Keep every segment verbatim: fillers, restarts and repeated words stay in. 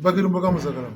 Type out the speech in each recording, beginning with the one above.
Bakiri mboka muzakala.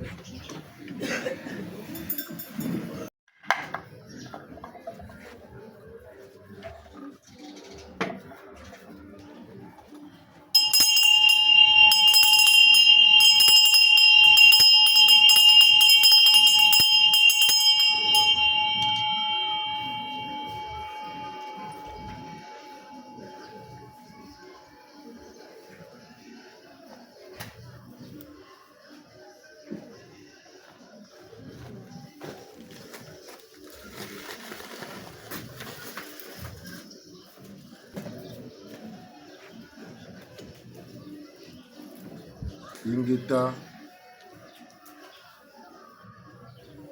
Ingeta.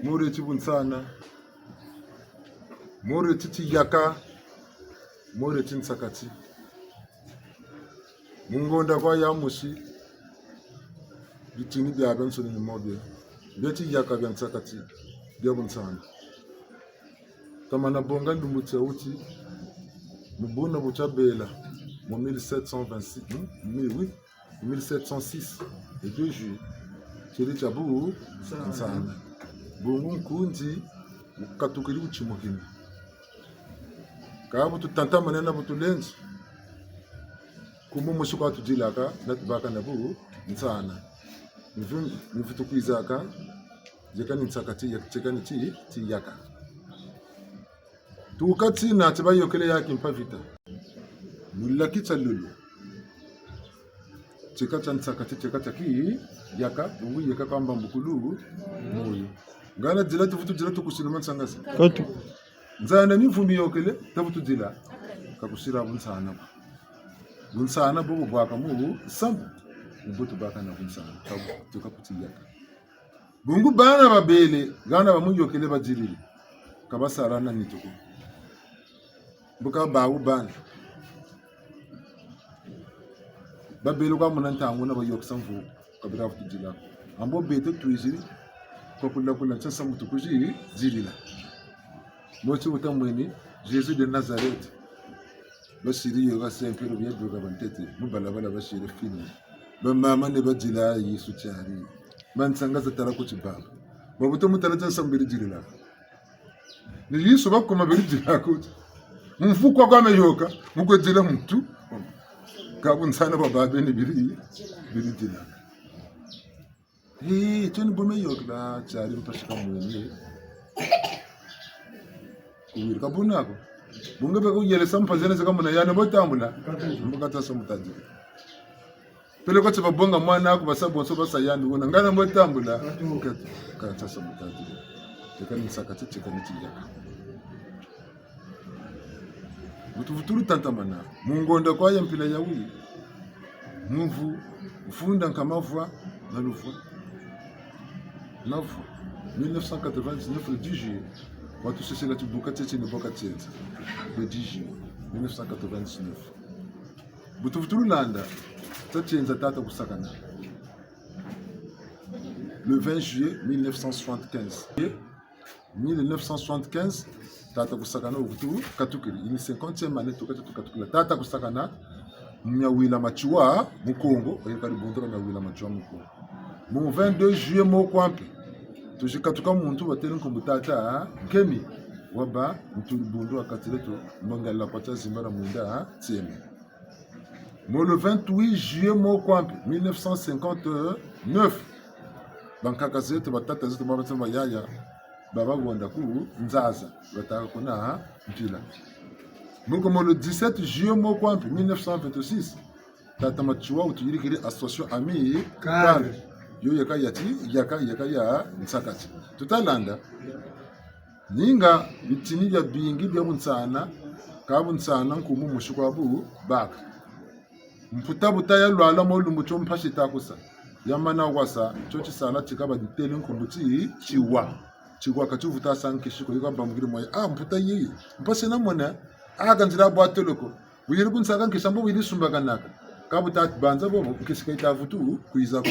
Mure ti bunsana. Mure ti tiyaka. Mure ti nsakati. Mu ngonda kwa ya musi, bitini biabiansoni ni mo bie, bia tiyaka, bia nsakati, bia bunsana. Tamana bonga lumbu tia wuti, mu buna bu tia bela, mu mille sept cent vingt-six, hmm? Mille, oui, mille sept cent six, le deux juillet, tieri tia bunsana. Bungu nkundi, wukatukiri wutimukini. Ka bu tutantamane na bu tulendi, nkumbu mosi kwa tudilaka, na tubaka na bunsana. Mvu-, mvu tukwizaka, yeka ni nsakati, yeka ni ti-, tiyaka. Tuka tina ti bayokele ya kimpa vita. Mulaki tia lulu. Tieka tia nsakati, tieka tia kiyaka, bungu yeka kwa mbambukulu moyo. Ngana dila tuvutu dila tukusila mansangasa. Koto. Nzaya na mimvu miyokele, tavutu dila. Ka kusila bunsana ko. Bunsana bobo bwaka mu sambu. Ni bo tubaka na bunsana. Ka bu-, tuka ku tiyaka. Bungu bana babele, ngana bamuyokele badilile. Ka basala na nitu ko. Mbuka bawu bana. Babele kwa mona ntangu na bayokesa mvu, ka bira vutu dila ko. Ambo beto twiziri, kwa kula kula ntia nsambu tukuzi dilila. Moti wuta mweni, Jésus de Nazareth. Basiri yo ka Saint-Pierre bia duka bantete, mu balabala basiri fini. Bamama ni badila Yesu tiari. Bansanga za tala ku tibaba. Babuto mu tala tia nsambu biri dilila. Ni Yesu bakoma beri dila ko. Mvu kwa kwa meyoka, mu kwe dila muntu. Ka bunsana bwa babeni biri, biri dila. Eh, tieni bo meyoka ba tiari mpasi ka mweni. Kuwiri ka buna ko. Bungu beka kuyelesa mpasi zena zeka mona yandi bo tambula. Mbuka ta so mutadila. Peleko ti babonga mwana aku basa bonso basa yandi wuna. Ngana mbo tambula. Kati, kati sasa mutadila. Tieka ni nsakati, tieka ni tiyaka. Mu tuvutulu tantamana. Mu ngonda kwa ya mpila ya wi. Mvu, mfunda nka mavwa, na luvwa. Mavwa. Mille neuf cent quatre-vingt-dix-neuf, le dix juillet. Watusesela tibuka tieti ni bo ka tienza. Le dix juillet, mille neuf cent quatre-vingt-dix-neuf. Bu tuvutulu landa, tia tienza tata kusakana. Le vingt juillet mille neuf cent soixante-quinze. Mille neuf cent soixante-quinze, tata kusakana wuvutu katukiri. Ini cinquantième année tuka tukatukila. Tata kusakana, mu miawila ma tiwa mu Kongo, oyo kadi bundu ka miawila ma tiwa mu Kongo. Mu vingt-deux juillet mo kwa mpe, tuzi katuka muntu batele nkumbu tata Nkemi, wabâ muntu dibundu wa kati dieto, mbonga la kwa tia zimbala mwinda tieme. Mo le vingt-huit juillet mo kwa mpe, mille neuf cent cinquante-neuf, bankaka zeto, batata zeto, baba zeto, bayaya, baba honda ku Nzaza, bataka kuna mpila. Mboko mo le dix-sept juillet mo kwa mpe, mille neuf cent vingt-six, tata Matsoua wutuyirikiri association Amicale. Kale. Yo yeka ya ti-, yeka, yeka ya nsakati. Tuta landa. Ninga bitini biabingi bia bunsana, ka bunsana nkumbu mosi kwa bu baka. Mputa bu ta ya lwala mo lumbu tio mpasi ta kusa. Ya mana wasa, tio tisala tika baditele nkumbu ti, tiwa. Tiwa ka tivutu sa nkisi ko, yo kabambukiri moyo. Ah, mputa yi, mpasi na mona, ah, ka nzila bwa tolo ko. Bu yiri kunsaka nkisi mbo bu yiri sumbakanaka. Ka bu ta banza bobo, nkisi ka yita vutu kwiza ko.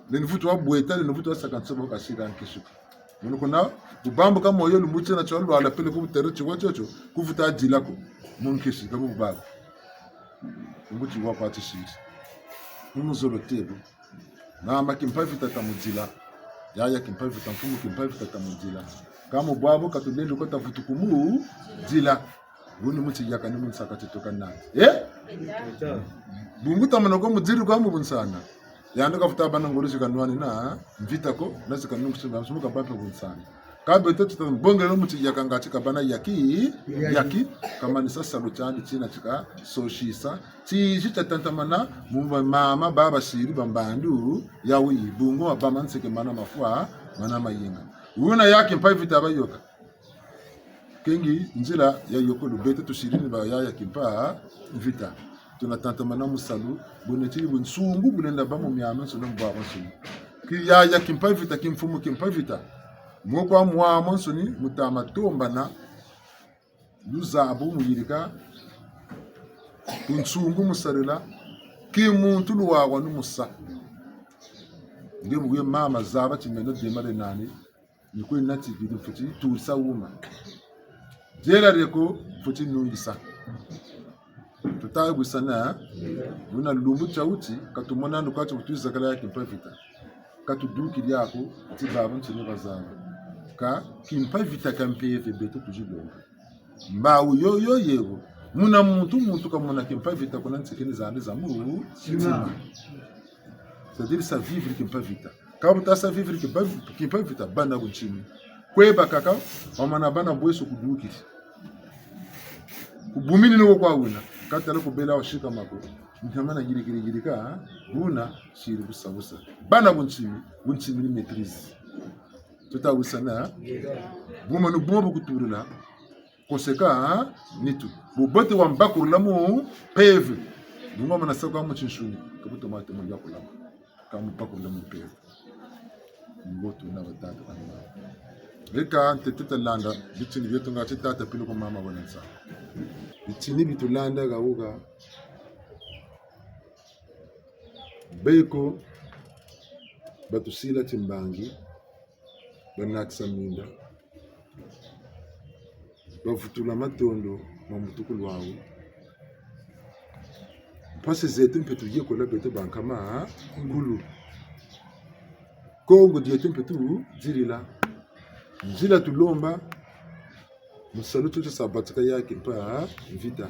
Leni vutu wa bweta, leni vutu wa saka nsobo kasila nkisi ko. Mono kuna, bu bambuka moyo lumbu tiena tio lwala peleko bu tele tiwa tiotio, ku vutu dila ko. Mu nkisi, ka bu baba. Lumbu tiwa kwa tisiri. Mu muzolo tebo. Mama Kimpa Vita tamudila. Yaya Kimpa Vita, mfumu Kimpa Vita tamudila. Kâ mu bwabu ka tulendi ko, tavutu kumudila. Wuni mu tiyaka ni mu nsaka titoka nani. Eh? Bungu tamana ko mudiri kwa mu bunsana. Yandi kavutu bâ na ngolo zi kanwani na mvita ko, na zi kanungusi ba nsumu kabâ mpe bunsana. Kâ beto tuta mbongela mu tiyaka ngati kabâ na yaki, yaki, kamanisa salu tiandi tina tika sosisa. Tizi tia tantamana mu ba mama ba basiri ba mbandu, yawu yi bungu wa bâ manseke mana mafwa, mana mayinga. Wuna yaki mpa Vita bayoka. Kengi nzila ya yokolo, beto tusiri ni ba yaya Kimpa Vita. Tuna tantamana mu salu, buna ti bunsungu bulenda bâ mu miamiansoni, mu bwabwansoni. Ki yaya Kimpa Vita, ki mfumu Kimpa Vita. Mo kwa mwamwansoni, mu tama tombana, luzabu mu yirika, bunsungu mu sarila, ki muntu luwawanu mu sa. Nge bu ye mama zaba ti meno dema de nani, ni kwe nati bidi mfweti tulisa wuma. Diela dieko mfweti nungisa. Tuta bwisana, wuna lumbu tia wuti, ka tumona ndu kwa ti bu twizakala ya Kimpa Vita. Ka tudukiri ako, ti babansoni bazaba. Kâ Kimpa Vita ka mpeve beto tuzi longa. Mbawu yo yo yebo. Muna muntu, muntu kamona Kimpa Vita kuna nsikini zandi za mu ntima. C'est-à-dire sa vivre Kimpa Vita. Kâ bu ta sa vivre Kimpa, Kimpa Vita, bâ na buntimi. Kwe bakaka, wamana bâ na bweso kudukiri. Ku bumini ni wo kwa wuna. Kâ tala ku bela wa sikama ko. Ntamana yirikiri yirika, ha? Buna, siri busa busa. Bâ na buntimi, buntimi ni maîtrise. Tuta wisana, ha? Buma ni buma bu kutulula. Koseka, ha? Nitu. Bubote wa mbakurula mu mpeve. Bungu mana saka mu tinsuni. Ka bu toma toma yakula. Ka mu mbakurula mu mpeve. Ni wo tuna batata bana. Leka ntete talanda, bitini bieto ngati tata pilo kwa mama wana nsa. Bitini bi tulanda ha wuka. Beko, batusila timbangi, banakisa minda, bavutula matondo ma mutukulu wawu. Mpasi zeto mpe tuyekola beto bankama, ha? Ngulu. Kongo dieto mpe tudirila. Nzila tulomba, mu salu tio tia sa batika ya Kimpa Vita,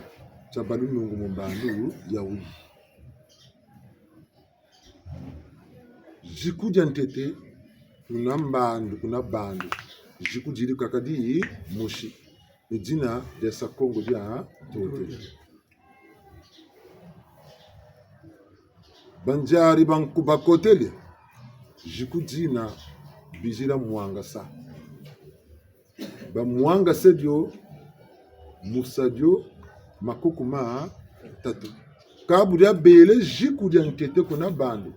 tia bâ lunungu mu mbandu yawu yi. Ziku dia ntete, kuna mbandu, kuna bandu. Ziku diri kaka dimosi. Ni dina dia sa Kongo dia ntoto. Banzari banku bakotele. Ziku dina bizila mwangasa. Bamwangase dio, mu sa dio makuku matatu. Kâ bu dia bele ziku dia ntete kuna bandu,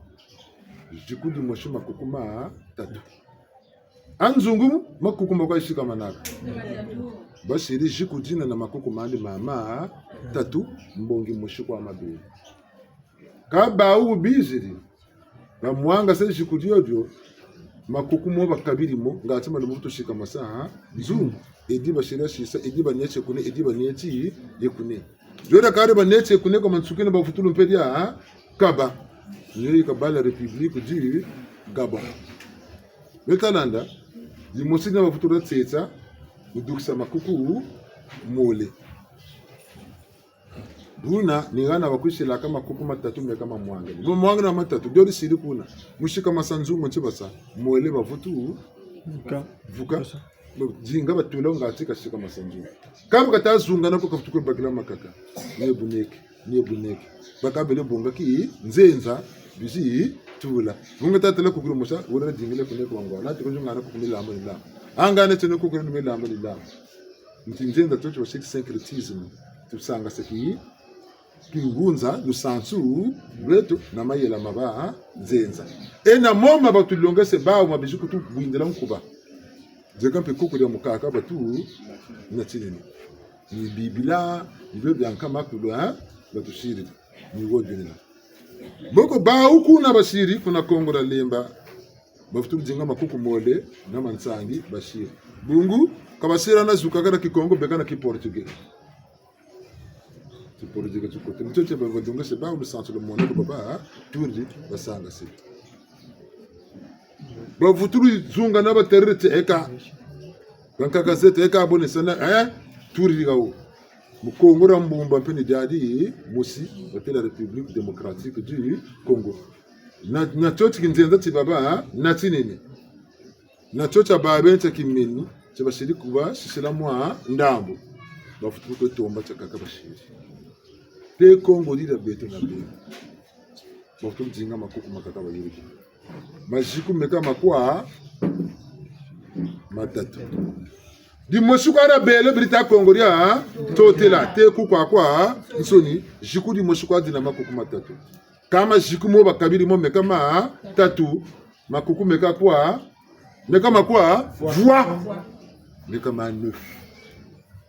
ziku dimosi makuku matatu. A nzungu makuku ma kwa yisika manaka. Basiri ziku dina na makuku mandi ma matatu, mbongi mosi kwa mabele. Kâ bawu biziri, bamwangase ziku diodio, makuku mo bakabiri mo, ngati malumbu tusika masa, ha? Nzungu, edi basila sisa, edi banieti kune, edi banieti ye kune. Diodio kari banieti ye kune kwa mansukina bavutulu mpe dia, ha? Kaba. Ni yo yika bâ la République du Gabon. Beta landa, dimosi dina bavutulu tsitsa, mu dukisa makuku mole. Buna, ni hana bakwisilaka makuku matatu meka mamwangane. Bo mwangane matatu, dio disiri kuna. Mu sika masa nzungu nti basa, mwele bavutu, vuka. Vuka. Bo, dinga batula ngati ka sika masa nzungu. Kâ bu kata zungana ko kavutu kwe bakila makaka. Ni buneke, ni buneke. Bakabele bonga ki nzenza, bizi tula. Bunga tatala kukulu mosa, wala dingile kuneke wangwa. Nati ko zungana kukulu lamba ni lamba. Angane tene kukulu lamba ni lamba. Nti nzenza tio tio basiri syncrétisme. Tusangase ki, kingunza, lusansu lweto na mayela ma banzenza. E na mo ma batulongese bawu ma bizi kutubwindila nkuba. Nzeka mpe kuku dia mukaka batu na tinini. Ni Bibila, ni bio bia nkama kulu, ha? Batusiri. Ni wo dinina. Mboko bawu kuna basiri, kuna Kongo dia Lemba. Bavutulu dinga makuku mole na mansangi basiri. Bungu, ka basira na zuka kaka na Kikongo, beka na Kiportugais. Kiportugais tikote. Ni tio tie ba, balongese bawu lusansu lwa mona ko baba, ha? Turdi, basangase. Bavutulu zunga na batariri ti eka. Bankaka zeto eka bonesana, eh? Turiri hawo. Mu Kongo dia Mbumba mpe ni diadi mosi, batêla République démocratique du Congo. Na, na tio ti kinzenza ti baba, na tinene. Na tio tia babe ntia kimeni, tia basiri kuba sisila mwa ndambu. Bavutulu kwe tomba tiakaka basiri. Te Kongo dia beto na beno. Bavutulu dinga makuku makaka bayiriki. Maziku meka makwa matatu. Dimosi kwa dia bele beri ta Kongo dia ntotela, te ku kwa kwa nsoni, ziku dimosi kwa dina makuku matatu. Kâ maziku mo bakabiri mo meka matatu, makuku meka kwa, meka makwa, vwa. Meka ma neuf.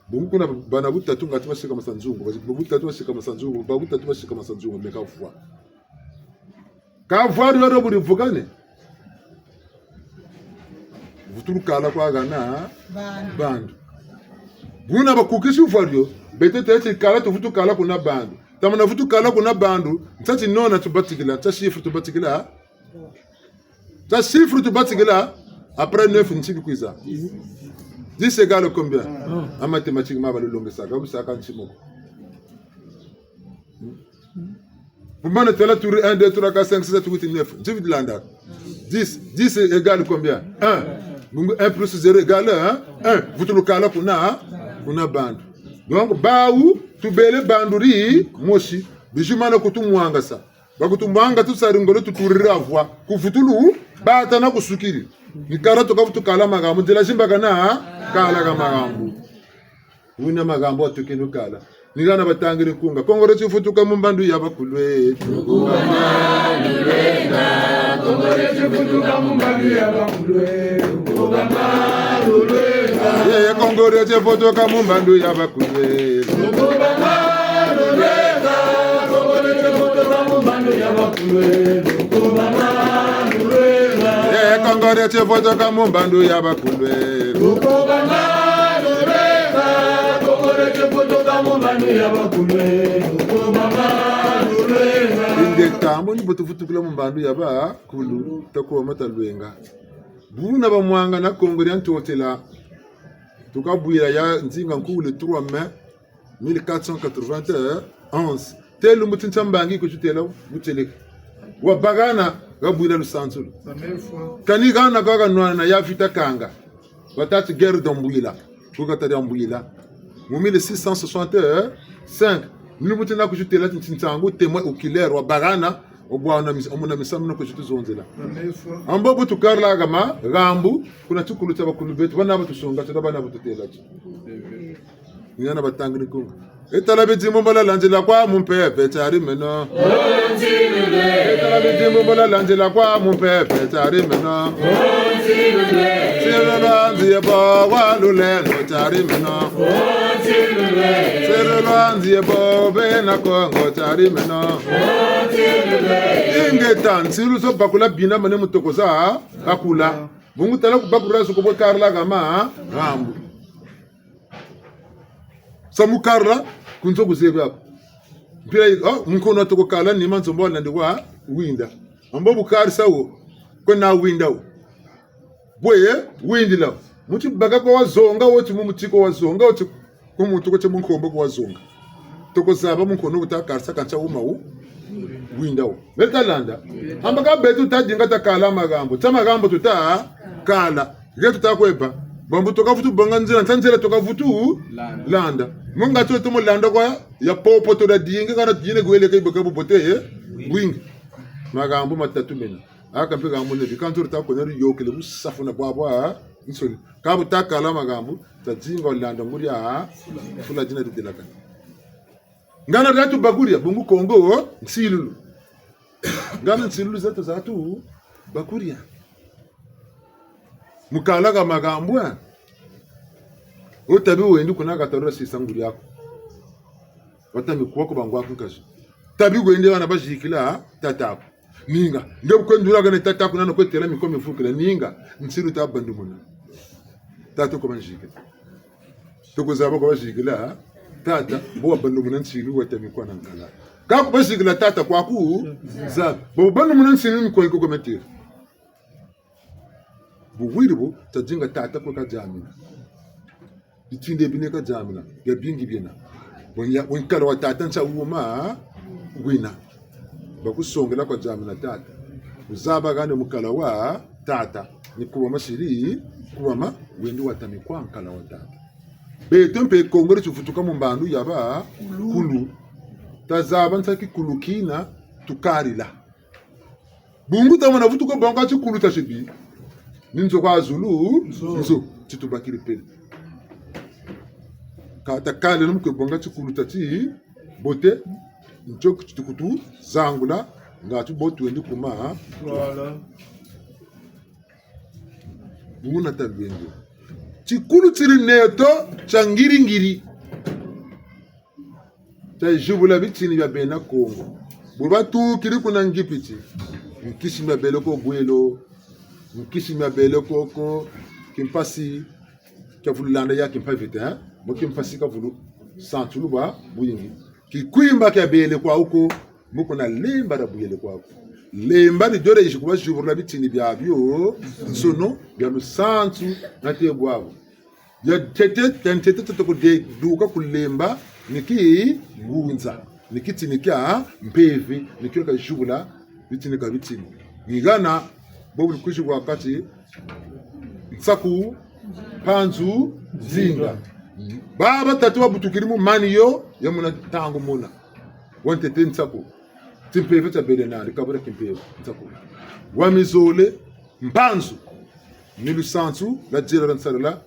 Bungu kuna bana butatu ngatu basika masanzungu, ba butatu basika masanzungu, ba butatu basika masanzungu, meka vwa. Kâ vwa dio dio bu divukane. Vutulu kala kwa hana bandu. Buna bakukisi vwa dio, beto teti kala tuvutu kala kuna bandu. Tamana vutu kala kuna bandu, ntia ti nona tubatikila, ntia chiffre tubatikila. Ntia chiffre tubatikila, après neuf nti bikwiza. Dix égale combien? En mathématiques ma balulongesaka, bisaka nti moko. Bumana tala turi un, deux, trois, quatre, cinq, six, sept, huit, neuf. Nti bitu landa. Dix, dix égale combien? Un. Bungu un plus zéro égale un. Vutulu kala kuna, kuna bandu. Donc, bawu, tubele bandu dimosi. Bizi mana kutumwangasa. Bakutumwanga tusari ngolo tuturira vwa. Ku vutulu, bata na kusukiri. Ni kala tuka vutu kala mahambu. Nzila zimbakana, kala ka mahambu. Wuna mahambu atukenu kala. Ni hana batangiri nkunga. Kongo dieti vutuka mu mbandu ya bakulu e. Lukuba mbandu lwenga. Kongo dieti vutuka mu mbandu ya bakulu e. Lukuba mbandu lwenga. Ye, Kongo dieti vutuka mu mbandu ya bakulu e. Lukuba mbandu lwenga. Kongo dieti vutuka mu mbandu ya bakulu e. Lukuba mbandu lwenga. Ye, Kongo dieti vutuka mu mbandu ya bakulu e. Lukuba mbandu lwenga, Kongo dieti vutuka mu mbandu ya bakulu e, lukuba mbandu lwenga. Ingeta, mbo ni bo tuvutukila mu mbandu ya bakulu, ta kuba mata lwenga. Buna bamwangana Kongo dia Ntotela. Tukabwila ya Nzinga Nkulu le trois mai mille quatre cent quatre-vingt-onze. Te lumbu ti ntia mbangi ku tutela buteleke. Wabakana, kabwila lusansu lu. Kani hana kwa kanwana ya Vita Kanga. Batâ ti guerre de Mbwila. Ku kata dia Mbwila. Mu mille six cent soixante-cinq. Ni lumbu ti na ku tutela ti nsangu témoin oculaire wabakana, obwa na mis-, omona misamu na ku tutuzonzela. Ambo bu tukarila hama, hambu, kuna tikulu tia bakulu beto, bana batusonga, tia bana batutela ti. Ni hana batangiri nkunga. E tala bidimbu mbo lalandila kwa mumpeve tiari meno. E tala bidimbu mbo lalandila kwa mumpeve tiari meno. Nsilulu a nzi ye bo wa lulendo tiari meno. Nsilulu a nzi ye bo bena Kongo tiari meno. Ingeta, nsilulu zo bakula bina mane mu toko za bakula. Bungu tala ku bakula zo ko bwe karila hama, hambu. Sa mu karila, ku nzo kuzebi ako. Mpila yi, oh, mu nkono wa toko kala ni ma nzo mbo walandi wa winda. Ambo bu karisa wo, kwena winda wo. Bwe ye, windila wo. Mu ti baka ko wazonga wo ti mu muti ko wazonga wo ti ku muntu ko ti mu nkombo ko wazonga. Toko zaba mu nkono wuta karisa ka ntia wuma wu winda wo. Bele ta landa. Amba ka beto ta dinga ta kala mahambu. Tia mahambu tuta kala. Nge tuta kweba. Bambu tuka vutu bonga nzila, ntia nzila tuka vutu landa. Mu nga tutomo landa kwa ya popo to da dinga, kana dine gwele ke baka bubote ye. Wingi. Mahambu matatu mena. Aka mpe hambu ne bi, ka nzolo ta kona yokele busafu na bwabwa, nsoni. Ka bu ta kala mahambu, ta dinga landa nguria, fula dina didelakana. Ngana za tubakuria, bungu Kongo, nsilulu. Ngana nsilulu zeto za tubakuria. Mu kala ka mahambu, eh. O tabi wendi kuna katarula sisa nguri aku. Wata mi kuwa ku bangwa ku nkazi. Tabi wendi bana bazikila tata aku. Ninga. Nge bu kwendula kane tata aku nana kwe tela mi ko mivukila. Ninga. Nsilulu ta bandumuna. Tata ko banzikila. Toko zaba ko bazikila tata, bo wabandumuna nsilulu wata mi kwa na nkala. Ka ku bazikila tata kwaku, zaba. Bo bandumuna nsilulu mi kwa iko ko metela. Buwiri bu, tadinga tata kwe kadiamina. Bitindi bine kadiamina, biabingi biena. Bwe nya-, bwe nkala wa tata ntia wuma, wina. Bakusongela kwa diamina tata. Wuzaba kani mukala wa tata. Ni kubama siri, kubama, wendi watami kwa nkala wa tata. Beto mpe Kongo di tuvutuka mu mbandu ya bakulu. Tazaba ntia kikulu kina tukarila. Bungu tamana vutuka bonga tikulu tia tibi. Ni nzo kwa zulu, nzo. Nzo, ti tubakiri pele. Ka takaleno mu kwe bonga tikulu tia tibote, nzo ti tukutu zangula, ngatu bo twendi kuma. Voilà. Buna talwendo. Tikulu tiri neto tia ngiri-ngiri. Tia zibula bitini bia bena Kongo. Bu batukiri kuna Ngipiti, nkisi mia bele ko Gwelo, nkisi mia bele ko, ko kimpasi kia vulu landa ya kimpavita, hein? Mu kimpasi ka vulu santu lubwa bwingi. Kikwimba kia bele kwa uko, mu kuna lemba dia bwele kwa uko. Lemba ni dio dia yizi kuba zibula bitini biabio, nsono, bia lusantu, na te bwabu. Ya ntete, ya ntete tete ko de duka ku lemba, ni kingunza, ni kitini kia mpeve, ni kio ka zibula, bitini ka bitini. Ni hana, bobu ni kwizi kwa kati, Nsaku, Mpanzu, Nzinga. Baba tatu babutukiri mu mani yo, ya muna ntangu muna. Wa ntete Nsaku. Timpeve tia bele nandi, kabula kimpeve, Nsaku. Wa mizole, Mpanzu. Ni lusansu, lwa diela lwa nsarila,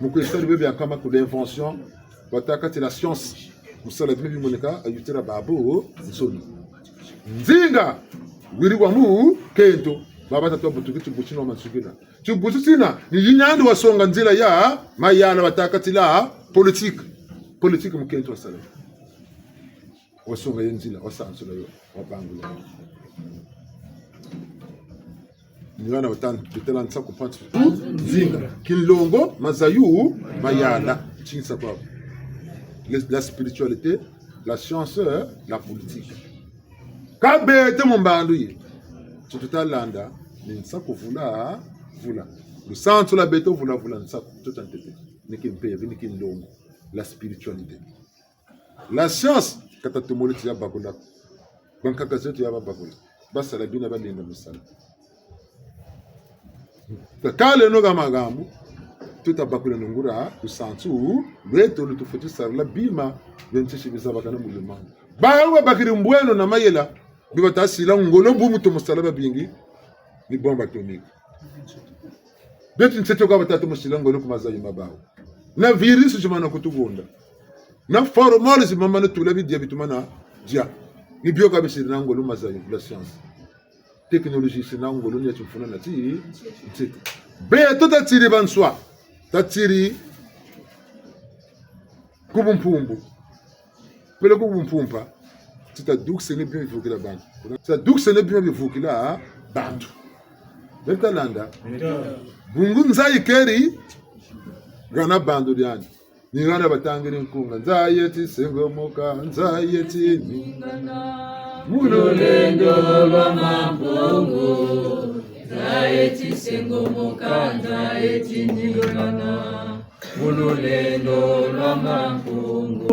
mu kwe sari bebe ya nkama ku l'invention, batâka ti la science, mu sala bima bimoneka, a yutila babu, nsoni. Nzinga, wiri wa mukento, baba tatu babutuki tibuti no mansukila. Tibuti tina, ni yina yandi wasonga nzila ya mayala batâka ti la politique. Politique mukento wasala. Wasonga yo nzila, wasansula yo, wabangula yo. Ni hana batâ, bitela Nsaku, Mpanzu, Nzinga. Kinlongo, mazayu, mayala. Tinsa kwa. Le-, la spiritualité, la science, euh, la politique. Ka beto mu mbandu yi. Ti tuta landa, ni Nsaku vula, vula. Lusansu lwa beto vula, vula Nsaku, tuta ntete. Ni kimpeve, ni kinlongo. La spiritualité. La science, ka tatomole ti ya bakula. Bankaka zeto ya babakula. Basala bina balenda mu sala. Takaleno ha mahambu, tuta bakuleno nguria, lusansu lweto lutufweti sarila bima bia ntesi bizabakana mu lumambu. Bawu babakiri mbweno na mayela, bi bata sila ngolo bu mu tomo sala babingi, ni bombe atomique. Beti ntete kwa bata tomo sila ngolo ku mazayu ma bawu. Na virus zi mana kutugonda. Na formol zi mana tula bidia bi tumana dia. Ni bio ka bisiri na ngolo mazayu, la science. Technologie siri na ngolo ni ya timfuna na ti, ntete. Beto tatiri banswa. Tatiri ku bumpumbu. Peleko ku bumpumpa, ti tadukiseno bima bivukila bantu. Ti tadukiseno bima bivukila bantu. Beno ta landa. Bungu nza yikeri, hana bandu diandi. Ni hana batangiri nkunga. Nza yeti sengomoka, nza yeti ningana. Mu lulendo lwa Mampungu. Nza yeti sengomoka, nza yeti ningana. Mu lulendo lwa Mampungu.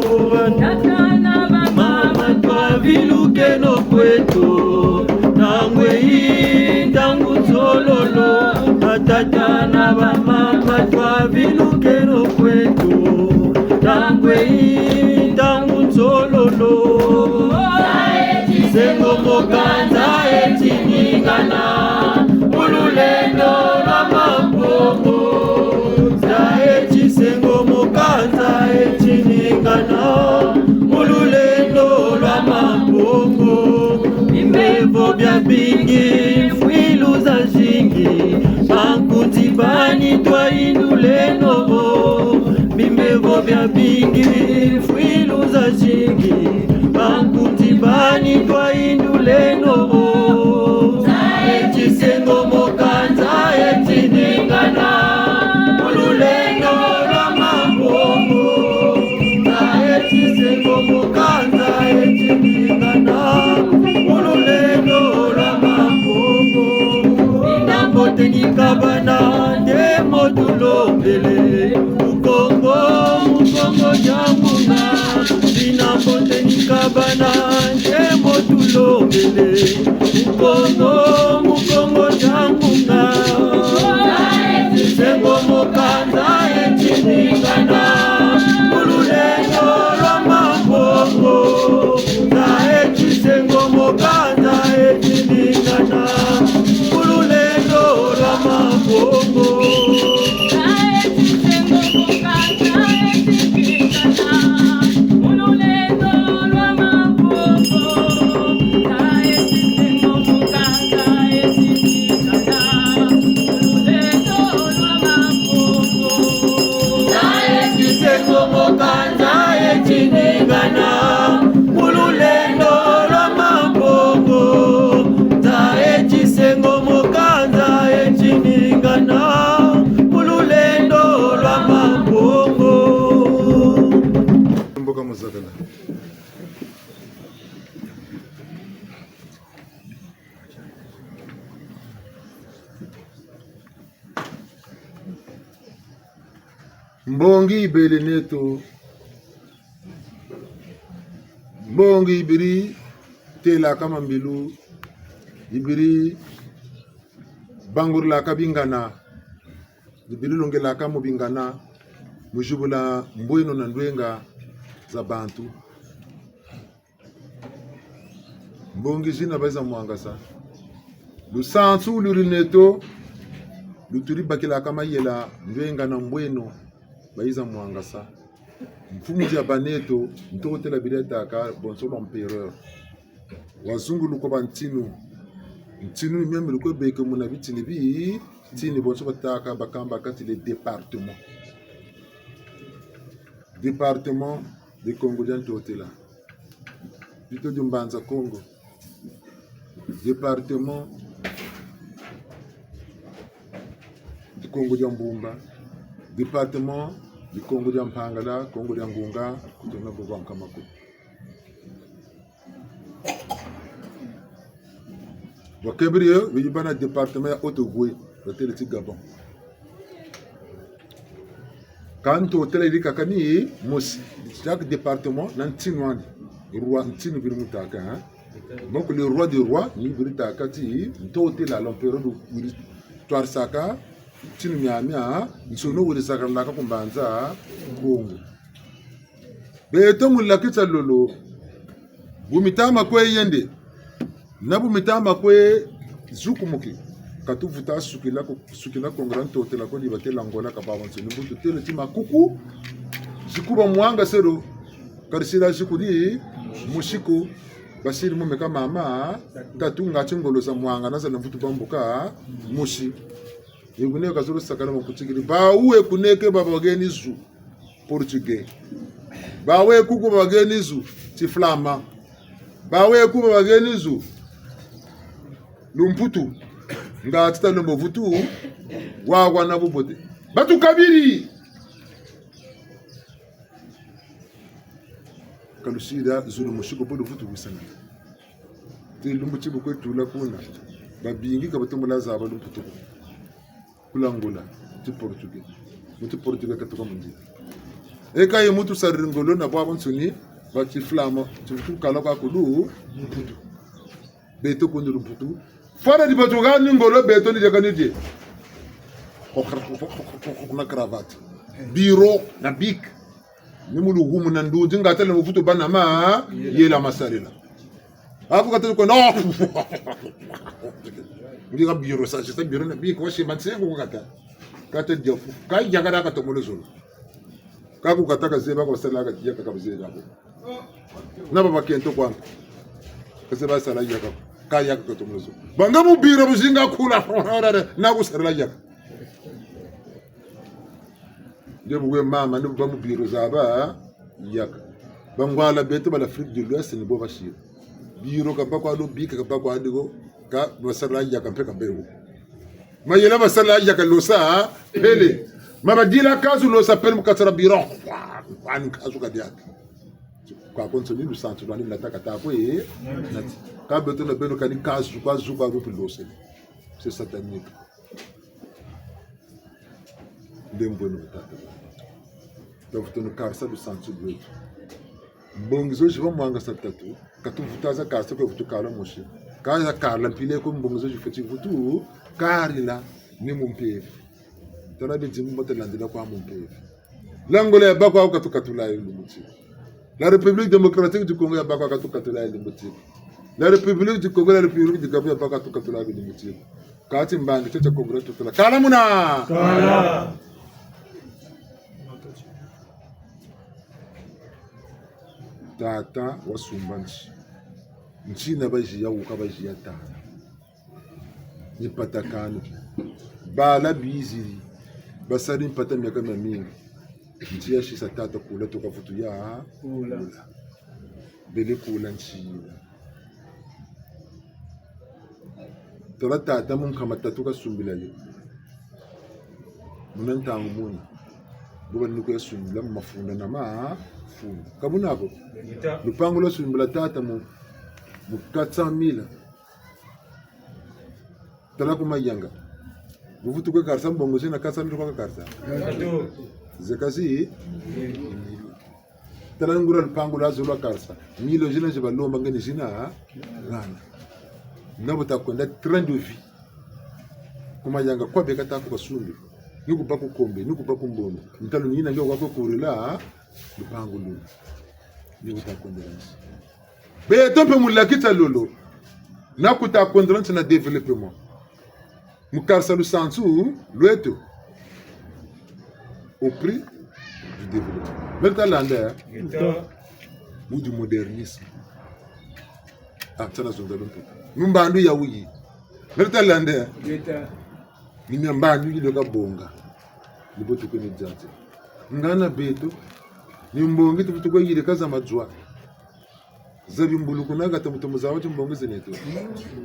Tata na bamama, twavilukeno kweto. Ntangu eyi, ntangu nzololo. Batata na bamama, twavilukeno kweto. Ntangu eyi, ntangu nzololo. Sengomoka, nza yeti ningana. Mu lulendo lwa Mampungu. Nza yeti sengomoka, nza yeti ningana. Mu lulendo lwa Mampungu. Bimbevo biabingi, mfwilu zazingi. Bankundi bani twayinduleno. Bimbevo biabingi, mfwilu zazingi. Bankundi bani twayinduleno. Nza yeti sengomoka, nza yeti ningana. Mu lulendo lwa Mampungu. Nza yeti sengomoka, nza yeti ningana. Mu lulendo lwa Mampungu. Ndambo Teni kabana nde mo tulombele, mu Kongo, mu Kongo dia ngunga. Bina mbote ni kabana nde mo tulombele, mu Kongo, mu Kongo dia ngunga. Sengo mokanza eti ningana, mu lulendo lwa Mambongo. Nza eti sengo mokanza eti ningana, mu lulendo lwa Mambongo. Nza eti sengo mokanza eti ningana, mu lulendo lwa Mambongo. Nza eti sengo mokanza eti ningana, mu lulendo lwa Mambongo. Nza eti sengo mokanza eti ningana, mu lulendo lwa Mambongo. Nza eti sengo mokanza eti ningana, mu lulendo lwa Mambongo. Mboka Muzakala. Mbongi yibele neto. Mbongi yibiri telaka mambilu, yibiri bangurilaka bingana, yibiri longelaka mu bingana, mu zibula mbweno na ndwenga za bantu. Mbongi zina bayiza mwangasa. Lusansu luri neto, luturi bakilaka mayela, ndwenga na mbweno, bayiza mwangasa. Mfumu dia ba neto, ntotela biri tâka, bonso l'empereur. Wazungulu kwa bantinu. Ntinu ni meme lukwe beke muna bitini bi, tini bonso batâka, bakamba kati le département. Département de Kongo dia Ntotela. Pito dio Mbanza Kongo. Département di Kongo dia Mbumba. Département di Kongo dia Mpangala, Kongo dia Ngunga, kutona bo bankama ko. Bakebiri yo, bidi bâ na département ya Haut-Ogooué, batêle ti Gabon. Kâ ntotela yirikaka ni mosi, chaque département na ntinu andi. Roi ntinu biri mu tâka, hein. Donc le roi des rois, ni biri tâka ti ntotela l'empereur du, wiri twarisaka ntinu miamia, nsono wiri sakarilaka ku Mbanza Kongo. Beto mu lakisa lolo, bu mitama kwe yende, na bu mitama kwe zukumuki, ka tuvuta sukila ku, sukila kongela ntotela ko ni batêla Ngola ka babansoni mbutu têle ti makuku, zikuba mwanga selo, ka disila zikuri mosi ko, basiri mu meka mama, tatu ngati ngolo za mwanga na za na mbutu bambuka mosi. Ye kune ka zolo sakana makutikiri. Bawu ye kune ke babageni zu. Portugais. Bawu ye kuku babageni zu. Ti flamand. Bawu ye kuku babageni zu. Lumputu. Nga tita lombo vutu. Wa, wa na bubote. Bantu kabiri. Ka lusila zulu mosi ko po luvutu wisana. Ti lumbu ti bu kwe tula kuna. Babingi ka batomo la zaba lumputu ko. Kula Ngola, ti portugais. Mu ti portugais katuka mu nzila. E ka ye muntu sariri ngolo na bwabansoni, ba ti flamand, ti vutu kala kwa kulu, lumputu. Beto kuni lumputu. Fwana di batuka ni ngolo beto ni diaka ni die. Na cravate. Biro na bic. Ni mu luhumu na ndundi nga tala mu vutu bâ na ma, yela ma sarila. Aku kata ko no. Ndi ka biro sa, sa biro na bic, wa se mansengo ku kata. Kata dia fu. Ka yaka da katomo lo zolo. Ka ku kata ka zeba ko sala ka dia ka ka zeba ko. Na ba bakento kwa. Ka zeba sala yaka. Ka yaka katomo lo zolo. Banga mu biro buzinga kula. Na ku sarila yaka. Nde bu we mama, nde bu bâ mu biro zaba yaka. Bangwala beto ba l'Afrique de l'Ouest ni bo basiri. Biro ka bâ kwa lo, bic ka bâ kwa lo, ka basala yaka mpe ka bê wo. Mayela basala yaka losa, pele. Ma badila kazu losa pele mu kati dia biro. Ani kazu ka diaka. Kwa konso ni lusansu lwani nataka ta kwe, nati. Ka beto na beno kani kazu kwa zu kwa rupi lose. C'est satanique. Ndembweno batata. Tavutunu karisa lusansu lweto. Mbongi zo zi bamwangasa tatu, ka tuvutaza karisa kwe vutu kala mosi. Ka zakala mpila ko mbongi zo zifweti vutu karila ni mu mpeve. Tala bidimbu batelandila kwa mu mpeve. L'Angola yabâ kwaku ka tukatula yo lumbu ti ko. La République démocratique du Congo yabâ kwaku ka tukatula yo lumbu ti ko. La République du Congo, la République du Gabon yabâ kwaku ka tukatula yo lumbu ti ko. Kati mbangi tio tia Congo tukatula. Kala muna! Kala! Tata wasumba nsi. Nsi na baziya wuka baziya tana. Ni mpata kani. Bala biziri. Basari mpata miaka miamingi. Nsi yasisa tata kula tuka vutu ya. Kula. Kula. Bele kula nsi yina. Tala tata mu nkama tatu kasumbila yo. Muna ntangu muna. Bo bani kuyasumbila mu mafunda na mafunda. Ka buna ko? Lupangu lwasumbila tata mu, mu quatre cent mille. Tala ku Mayanga. Bu vutu kwe karisa mbongo zina quatre cent mille kwa karisa. Ze kasi. Tala nguria lupangu lwazo lwa karisa. Mille zina zi balomba nge ni zina hana. Na bu ta kwenda train de vie. Ku Mayanga kwa beka ta ku basumbi. Ni ku bâ ku Kombe, ni ku bâ ku Mbombo. Ntalu ni yina nge wa kwe kurila lupangu luna. Ni bu ta kwenda nsi. Beto mpe mu laki tia lolo. Na ku ta kwendela nsi na développement. Mu karisa lusansu lweto. Au prix du développement. Mele ta landa ya? Ngeta. Ou du modernisme. Ah, tia na zonza lumputu. Mu mbandu ya wuyi. Mele ta landa ya? Ngeta. Ni mia mbandu yi lweka bonga. Ni bo tukwe ni dianzi. Ngana beto. Ni mbongi tuvutu kwe yirika za madzwa. Za bimbulu kuna hata mutomo zawa ti mbongi zineto.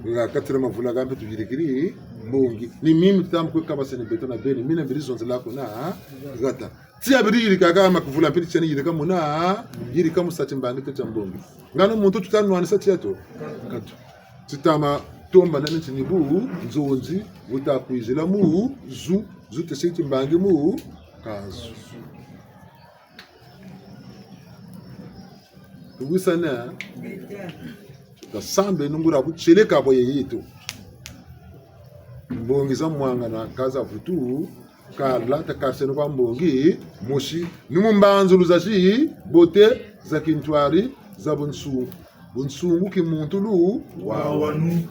Nga katira mavula kampe tuyirikiri mbongi. Ni mimi tuta mu kwe kabasene beto na beni. Mina mbiri zonzela kuna hata. Tia biri yirika ka makuvula mpiri tiani yirika muna. Yirika mu sa timbangi tio tia mbongi. Ngano muntu tuta nwanisa tiato. Katu. Tita ma tomba nani ti ni bu nzonzi, bu ta kwizila mu zu, zu tesi timbangi mu kazu. Tuwisana. Tasambeno nguria kutieleka bwa yeyeto. Mbongi za mwangana ka za vutu, kala ta kariseno kwa mbongi mosi. Ni mu mbanzulu za zi, bote za kintwari, za bunsungu. Bunsungu ki muntu lu wawanu.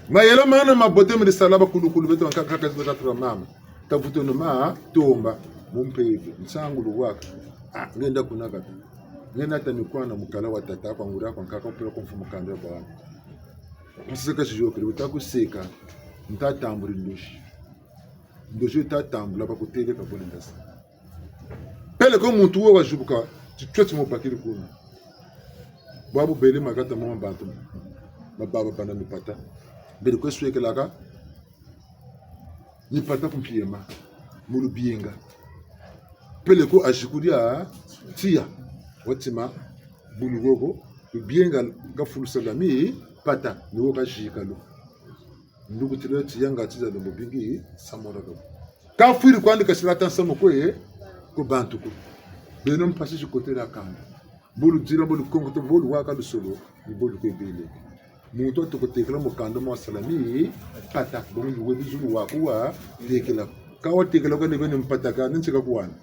Mayela mana mabote miri sala bakulukulu beto bankaka kaka zi bata tura mama. Tavuteno ma tomba mu mpeve. Nsangu lu waka. Ah, ngenda kuna kata. Ngenda ta mikwana mukala wa tata kwa nguria kwa nkaka mpila kwa mfumu kanda kwa. Kuseka si yokele, wuta kuseka. Nta tambuli ndosi. Ndosi wuta tambula bakutele ka bole ndasa. Peleko muntu wo wazibuka, titio ti mubakiri kuna. Bwabu bele mahata ma bantu, ma baba bana mipata. Bele kwe swekelaka, mipata ku mpiema, mu lubienga. Peleko azikuri a tiya, watima, bulu gogo, lubienga kafulusa la mipata, ni wo kazika lo. Ndukutila tiya nga tiza lembo bingi, samora kabo. Kafwiri kwandi kasila ta nsamu kwe, ku bantu ko. Beno mpasi zikotela kanda. Bo ludila, bo lukonkoto, bo luwaka lusolo, ni bo lukwe bele. Muntu atukutekela mukanda mwa salami, pata, bongo ni we bizulu waku watekela. Ka watekela kwa ni beni mpata ka, ni ntsika kuwana.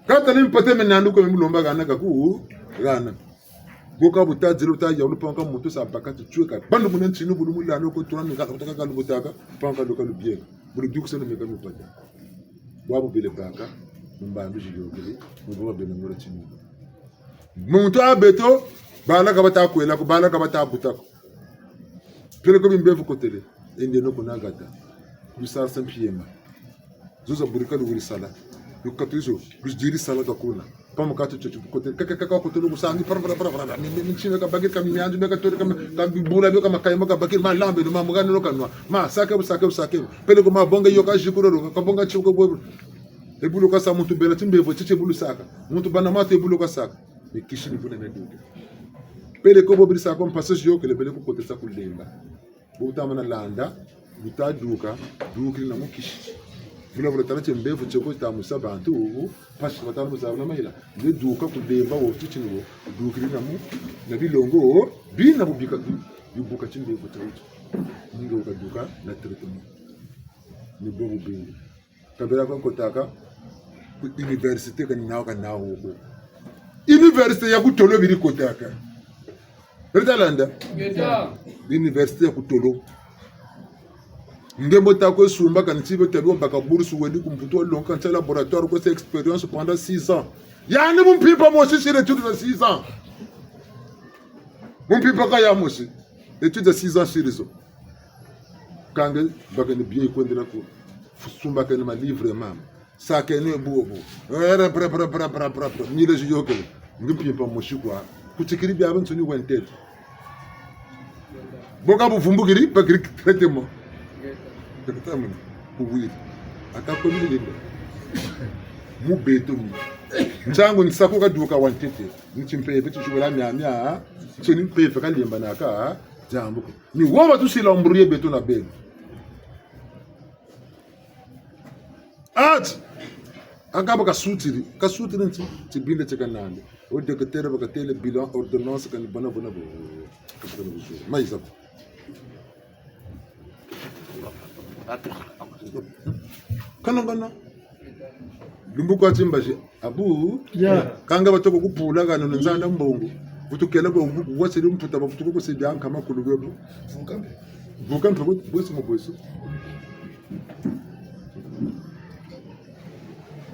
Kata ni mpata me nandu ko me mulomba hana kaku, hana. Boka buta zilo ta ya lupanka muntu sa baka ti tsueka. Bandu muna ntinu bulu mulano ko tula ni kaka butaka kalu butaka, panka luka lubieka. Bulu biukusana meka mipata. Bwabu bele baka, mu mbandu ziyokele, mu baba bele ngura tinu. Muntu a beto, bala ka bata kwela ko, bala ka bata buta ko. Peleko bimbevo kotele, endeno kuna hata. Ku bisala sa mpiema. Zo za burika luwiri sala. Lukatu izo, luziri sala kakuna. Pamu katu tio tio kotele. Kaka kaka kotele kusangi, para para para para. Mi, mi, mi ntsina kabakiri, ka mianzu, mi katore, ka ma, ka bula, mi ka makaya, mi kabakiri, ma lambe, ma mugane, no kanwa. Ma sake, bu sake, bu sake. Peleko ma bonga yo ka zikuroro, ka bonga tio ko bo. E bulu kasa muntu bela timbevo, tete bulu saka. Muntu bana matu e bulu kasaka. Mikisi ni buna na duke. Peleko bo biri saka mpasi ziyokele bele kukotesa kulemba. Bo tamana landa. Wuta duka, dukiri na mu kisi. Vula vula tala tie mbevo tie ko ta musa bantu, mpasi batala musa na mayela. Nge duka ku Lemba wo titini wo, dukiri na mu, na bilongo, bina bubika, bi-, bibuka timbevo tia wuti. Ni nge wuka duka na traitement. Ni bo bubingi. Kabela kwa kotaka ku université kani nawu ka nawu ko. Université ya ku tolo beri kotaka. Beri ta landa? Ngeta. Université ya ku tolo. Nge mbo ta kwe sumba kani ti be ta bi wa baka bourse wendi ku Mputu wa longa kani tia laboratoire kwe sa expérience pendant six ans. Yandi mu mpimpa mosi siri études za six ans. Mu mpimpa ka ya mosi. Études za six ans siri zo. Kâ nge bakeni bien kwendela ku. Sumba keni ma livre mama. Sakeni bobo. Era bra, bra, bra. Mille zi yôkele. Nge mpimpa mosi kwa. Kutikiri biabiansoni wa ntete. Bo ka bu vumbukiri, bakiri traitement. Traitement. Kuwiri. Aka ko mili ndo. Mu beto mi. Nsangu nsaku ka duka wa ntete. Nti mpeve ti tibula mia mia. Nti ni mpeve ka lemba naka. Diambu ko. Ni wo ba tusila embrouiller beto na beno. Ati, aka ba kasutiri, kasutiri nti, tibinda tie kanandi. O docteur ba katêle bilan, ordonnance kani bona, bona, bo. Ka bona buzuri. Mayiza ko. Kana, kana. Lumbu kwa timbazi. Abu, ya. Kanga batoko kupula kano na nzanda mbongo. Kutukela kwa bu-, wasiri mputa, bakutuka kusidi anka makulu bebo. Vuka mpe. Vuka mpe, bwe-, bweso mu bweso.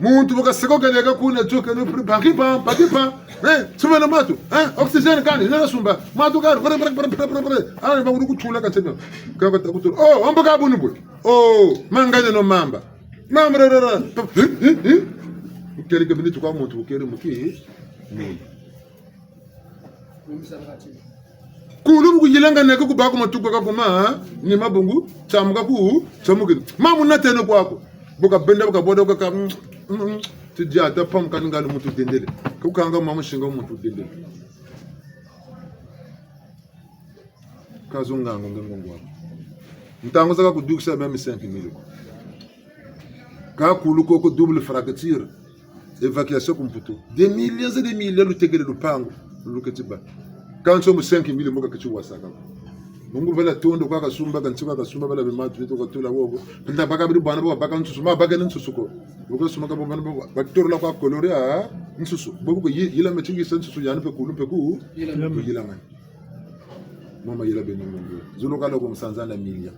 Muntu bu kaseko keleka kuna tsoke no pri-, pa kipa, pa kipa. Eh, sumba na matu. Eh, oxygène kani, na sumba. Matu kani, pre, pre, pre. Ah, ba kutula ka tsena. Ka, ka, kutula. Oh, ombo ka bunu bwe. Oh, mangane no mamba. Mamba, ra, ra, ra. Hi, hi, hi. Ukele ke bini tuka muntu, ukele muki. Ni. Kulu bu kuyilanga neke kubaka matuku ka kuma, ni mabungu, tsamuka ku, tsamukini. Mamu natene kwaku. Bu kabenda, bu kaboda, bu ka, mm, mm, mm. Tidia ta pamu kani ngali muntu dendele. Kukanga mamu singa muntu dendele. Ka zo ngangu nge ngongo waku. Ntangu zaka kudukisa même cinq mille ko. Ka kulu koko double fracture. Évacuation ku Mputu. Des milliers et des milliers lutekele lupangu. Luketi ba. Kansi mu cinq mille mbo kaketi wasaka ko. Mungu bala tondo kwa kasumba, kansi kwa kasumba bala bimatu beto kwa tula wogo. Penda baka biri bwana baka nsusu, ma baka ni nsusu ko. Baka sumba ka bwana baka, batorola kwa coloré, ah, nsusu. Bobo ko yi-, yila metingi sa nsusu yani mpe kulu mpe ku. Yila. Yila mani. Mama yela beno ngongo. Zulu kala ko musanza na milia.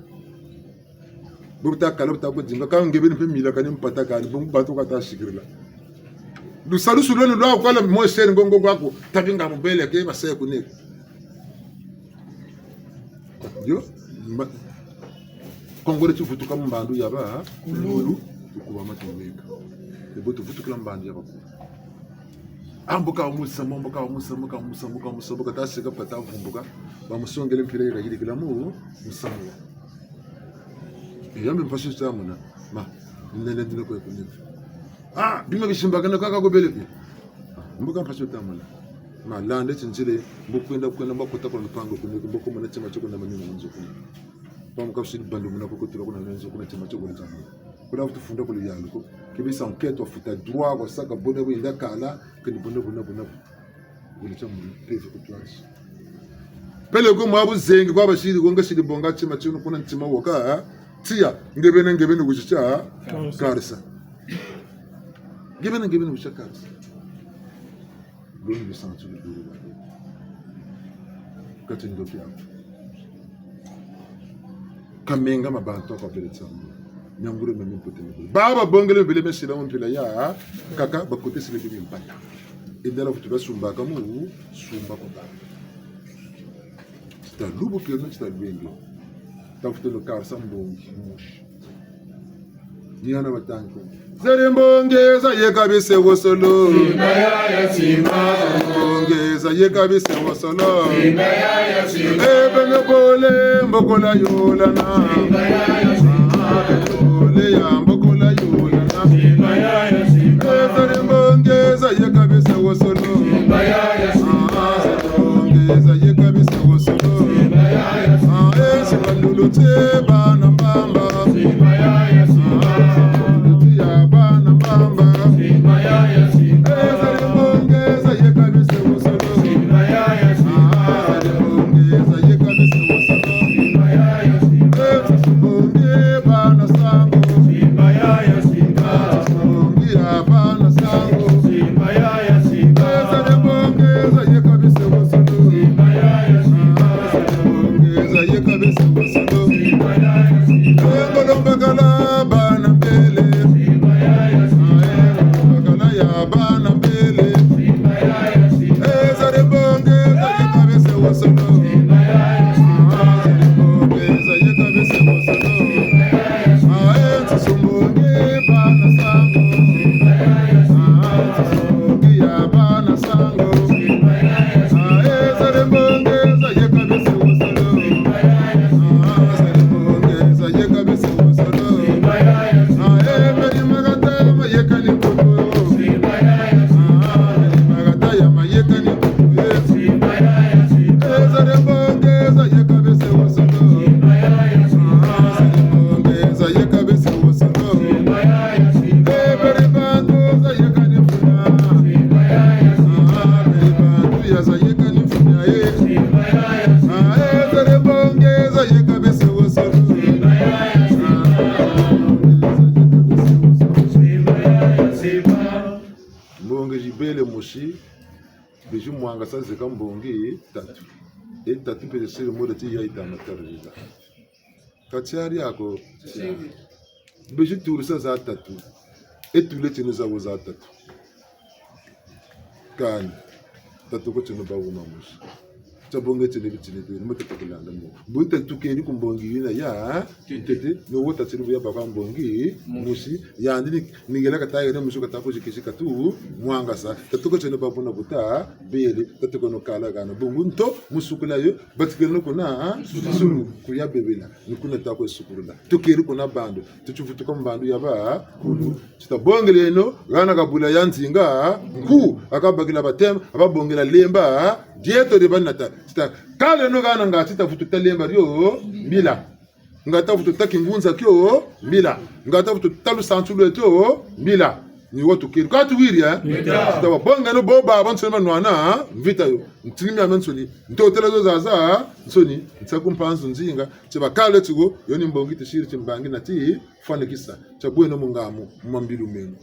Bu ta kala bu ta ko dinga ka nge beni mpe milia kani mpata kani, bungu bantu ka ta sikirila. Lusalusu lweno lwa kwala mo seri ngongo kwaku, tabi nga mubele ke ba se kune. Yo, ma-, Kongo dia tivutuka mu mbandu ya ba, lulu, tukuba matumeka. Ebo tuvutukila mbandu ya bakulu. Ambuka musamu, ambuka musamu, ambuka musamu, ambuka musamu, kata seka, kata vumbuka. Bamusongele mpila ya kayirikila mu musamu. Yambi mpasi tamona. Ma, nene ndine kwe kunene. Ah, bima bisimbakana kaka ko bele bi. Mbuka mpasi tamona. Ma, landa ti nzile, mbo kwenda, kwenda, mbo kota kwa lupangu kunene, mbo kumona tima tioko na manima nzo kunene. Pamu ka kusidi bandu muna koko tula kuna nzo kuna tima tioko na tima. Kuna vutu funda kuli yandi ko. Kibisa enquête wafuta droit kwa saka bona bwenda kala, kani bona, bona, bona. Wuli tia muntu mpeve ku twasi. Peleko mwa buzengi kwa basiri ko ngasiri bonga tima tino kuna ntima woka, ha? Tiya, nge beni, nge beni wizi tia, ha? Karisa. Karisa. Nge beni, nge beni wizi tia karisa. Loni bisantu biduru ba. Kati ndoki ako. Kamenga ma bantu kwa bele tsamu. Nyangure mami mputi mibele. Baba bongele mibele mesila mu mpila ya, kaka bakotesele bi mpata. Indala vutu basumbaka mu, sumba ko ba. Tita lubu keno, tita lwenge. Tafutu no karsa mbongi, mushi. Ni hana batangi ko. Zeri mbongi za yeka bise wosolo. Simba ya ya simba. Mbongi za yeka bise wosolo. Simba ya ya simba. E bene bole mbokola yolana. Simba ya ya simba. Ah, bene bole ya mbokola yolana. Simba ya ya simba. E zeri mbongi za yeka bise wosolo. Simba ya ya simba. Ah, zeri mbongi za yeka bise wosolo. Simba ya ya simba. Ah, e simba ndulu tie bana mba. Kabese wosolo. Engolo mbakala bana mbele. Engolo mbakala ya bana mbele. Eza de mbongi, eza ye kabese wosolo. Eza de mbongi, eza ye kabese wosolo. Ensusu mbongi bana sango. Ensusu mbongi ya bana sango. Eza de mbongi, eza ye kabese wosolo. Eza de mbongi, eza ye kabese wosolo. Meri magata, mayeka ni kutu. Meri magata ya mayeka ni kutu. Eza de mbongi, eza ye kabese wosolo. Eza de mbongi, eza ye kabese wosolo. Meri bantu, eza ye kani mfuna. Meri bantu, eza ye kani mfuna, eh. Eza de mbongi, eza ye kabese wosolo. Mbongi zibele mosi, bezi mwangasa zeka mbongi tatu. E tatu mpe zisiri moda ti ya itama taru ziza. Ka tiari ako, tiari. Bezi tulisa za tatu. E tule tini zawo za tatu. Kani. Tatu ko tini bawu mamusi. Tia bonge tini bitini tini, mo tatu kulanda mo. Bu tatu keri ku mbongi yina ya, tete, no wo tatu bu ya baka mbongi, musi, yandi ni, ni ngela kata yene musi kata ko zikisi katu, mwangasa. Tatu ko tini bawu na buta, bele, tatu ko no kala gana. Bungu nto, musukula yo, batikele no kuna, sulu, kuya bebela. Ni kuna ta kwe sukulula. Tukeri kuna bandu. Tutivutuka mu bandu ya bakulu. Tita bongeleno, hana kabula ya nzinga, nku, aka bakila batema, aba bongela lemba, dieto de banata. Tita kaleno hana nga tita vututa lemba dio, mbila. Nga ta vututa kingunza kio, mbila. Nga ta vututa lusansu lweto, mbila. Ni wo tukeri. Ka tuwiri, eh? Ngeta. Tita babongeno bo babansoni banwana, mvita yo. Ntini miamiansoni. Ntotela zo zazansoni. Nsaku mpanzu nzinga. Ti bakala ti wo, yo ni mbongi tisiri timbangi na tifwanikisa. Tia bweno mu ngamu, mu mambilu meno.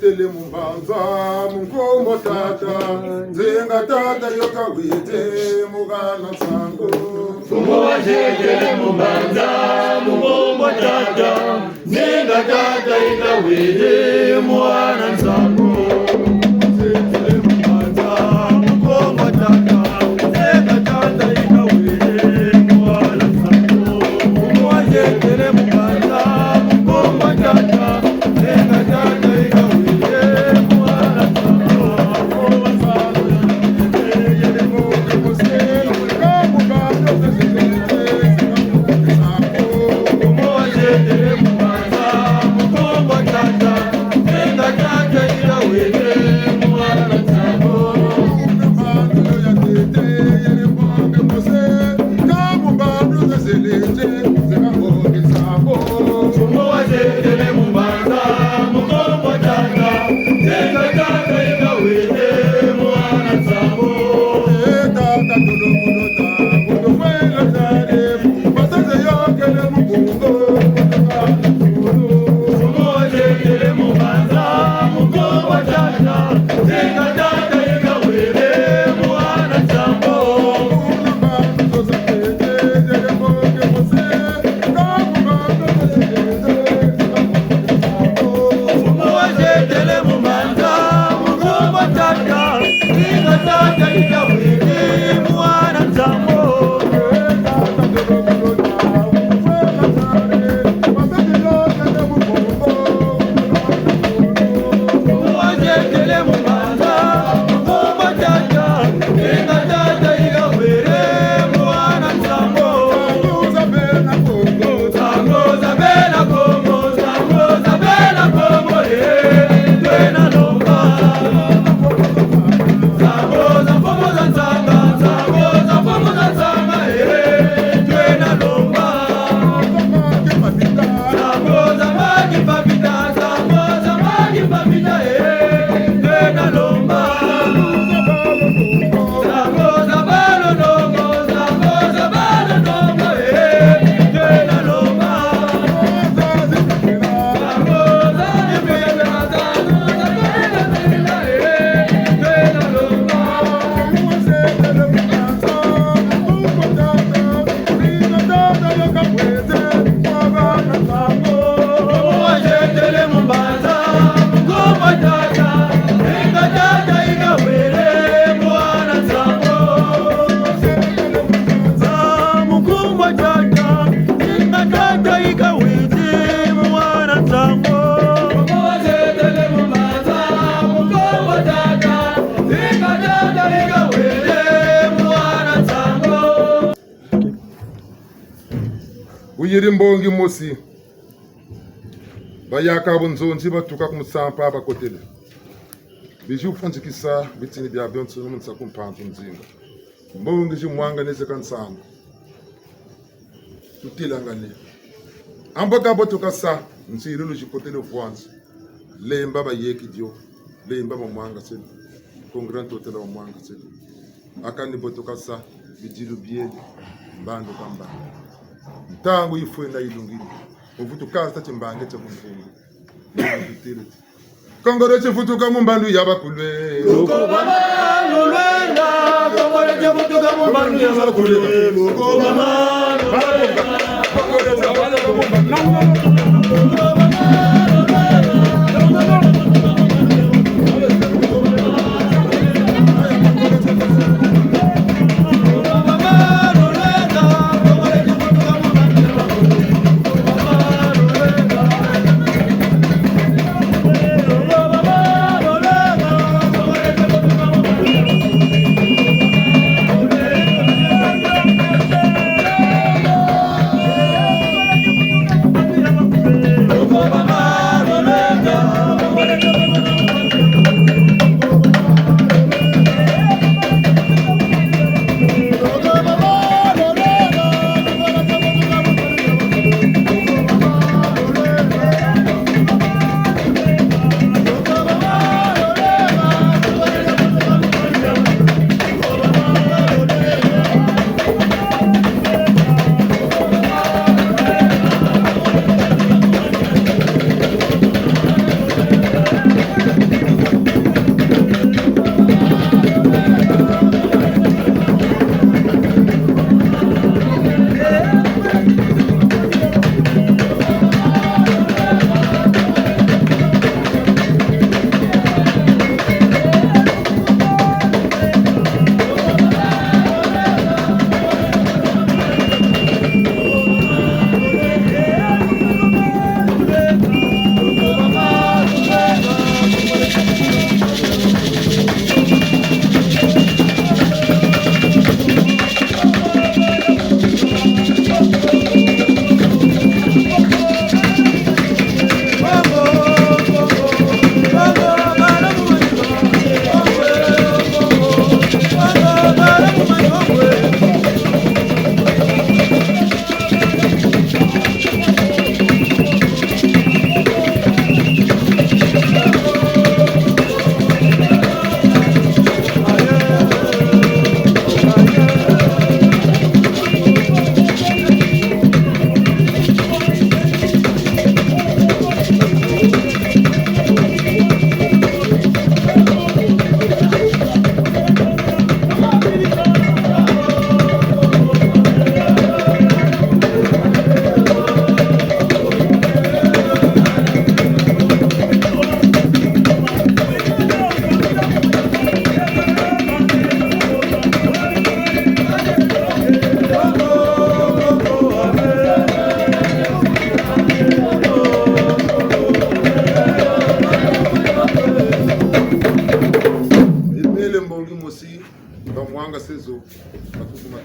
Tele mu mbanza, mu nkombo Tata, nzenga Tata yo kawete, mu hana nsangu. Mfumu wazietele mu mbanza, mu nkombo Tata, nzenga Tata yi kawete, mu hana nsangu. Wazietele mu mbanza, mu nkombo Tata, nzenga Tata yi kawete, mu hana nsangu. Mfumu wazietele mu mbanza, mu nkombo Tata, Wuyiri mbongi mosi. Bayaka bunzonzi batuka ku musampa bakotele. Bizi wufundikisa bitini biabionsono mu nsaku mpanzu nzinga. Mbongi zi mwangane ze ka nsangu. Tutilangane. Ambo ka bo tuka sa, nsilulu zikotele vwanzi. Lemba bayeki dio, lemba bamwangasele. Congrès ntotela bamwangasele. Aka ni bo tuka sa, bidilu biele, mbandu ka mbandu. Ntangu yifwene yilungiri. Muvutu kaza timbangi tia bunsungu. Kongolo tivutuka mu mbandu ya bakulu e. Lukubama lulwenga, kongolo tivutuka mu mbandu ya bakulu e. Lukubama lulwenga.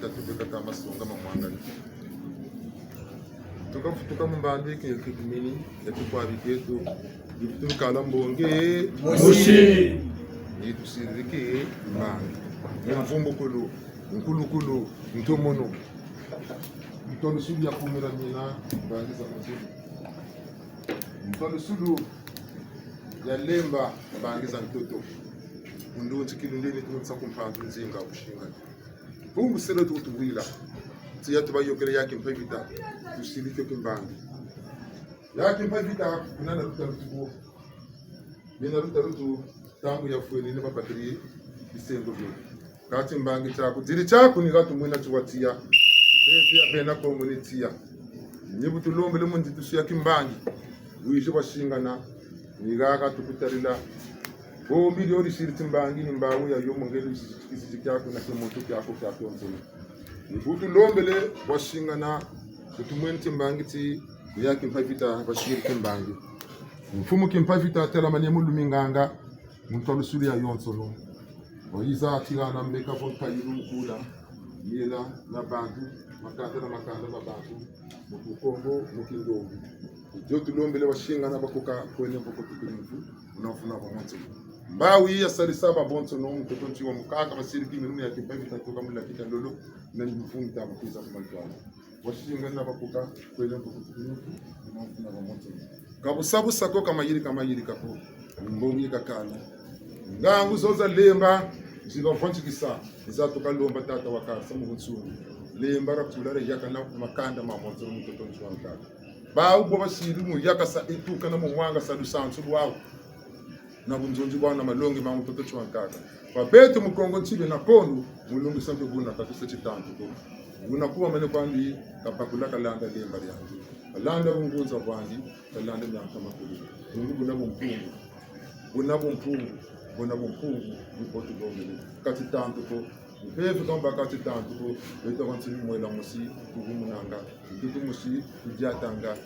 Tubeka ta masonga ma mwangani. Tukafutuka mu mbandu yi kintu kimini, ya tukwabi keto, bivutu bikala mbonge. Mosi. Ni tusiriri kimbangi. Mvumbukulu, nkulukulu, ntomono. Ntolusulu ya kumira mina, mbangi za mazulu. Ntolusulu ya lemba, mbangi za ntoto. Mundu ntikili ndeni tunsa ku mpandu nzinga kushingana. Bungu selo tu tuwila. Tiya tubayokele ya Kimpa Vita. Tusirike kimbangi. Ya Kimpa Vita, kuna na luta lutu bo. Mina luta lutu, ntangu ya fweni ni babakiri bisengo bio. Kati mbangi tiaku, diri tiaku ni katu mwina tiwa tiya. Pepe ya bena Kongo ni tiya. Ni bu tulombele mu nzitusu ya kimbangi. Wizi bwa singana, ni kaka tukutalila. Bo mbi dio disiri timbangi ni mbawu ya yo mongele kisisi kiaku na kimuntu kiaku kia kionsono. Ni bu tulombele bwa singana, bu tumweni timbangi ti ya Kimpa Vita, basiri kimbangi. Mfumu Kimpa Vita, telamane mu luminganga, muntu wa lusulu ya yonsono. Wayiza tigana mbeka vo nkayilu mukula, miela na bantu, makanda na makanda ma bantu, mu Bukongo, mu kindombe. Dio tulombele bwa singana bakoka kwene mboko tukiri mfu, muna mfuna kwa mwonsono. Mbawu yi ya salisa babonsono, mutoto nti wa mukaka, basiri kiminu ya Kimpa Vita tuka mula kita lolo, na ni mfumu ta bakwiza ku mantwala. Bwa singana bakoka, kwene mboko tukiri mfu, muna mfuna kwa mwonsono. Ka busa busa ko, ka mayirika mayirika ko. Mbongi kakana. Ngangu zo za lemba, zi bavwantikisa, za tuka lomba tata wa kasa mu bunsungu. Lemba ra kula ra yakana makanda ma monsono mutoto nti wa nkaka. Bawu bo basiri mu yakasa, e tukana mu mwangasa lusansu lwawu. Na bunzonzi bwawu na malongi ma mutoto nti wa nkaka. Kwa beto mu Kongo nti bena kondo, mu lungisa mpe buna ka tusa titantu ko. Buna kuwa mane kwandi kabakula kalanda lemba diandi. Kalanda bungunza bwandi, kalanda mianka makulu. Bungu buna bumpungu. Buna bumpungu, buna bumpungu, ni bo tulombele. Ka titantu ko, mpeve kamba ka titantu ko, beto bantu ni mwela mosi, tuvumunanga, ntutu mosi, tudiatanga,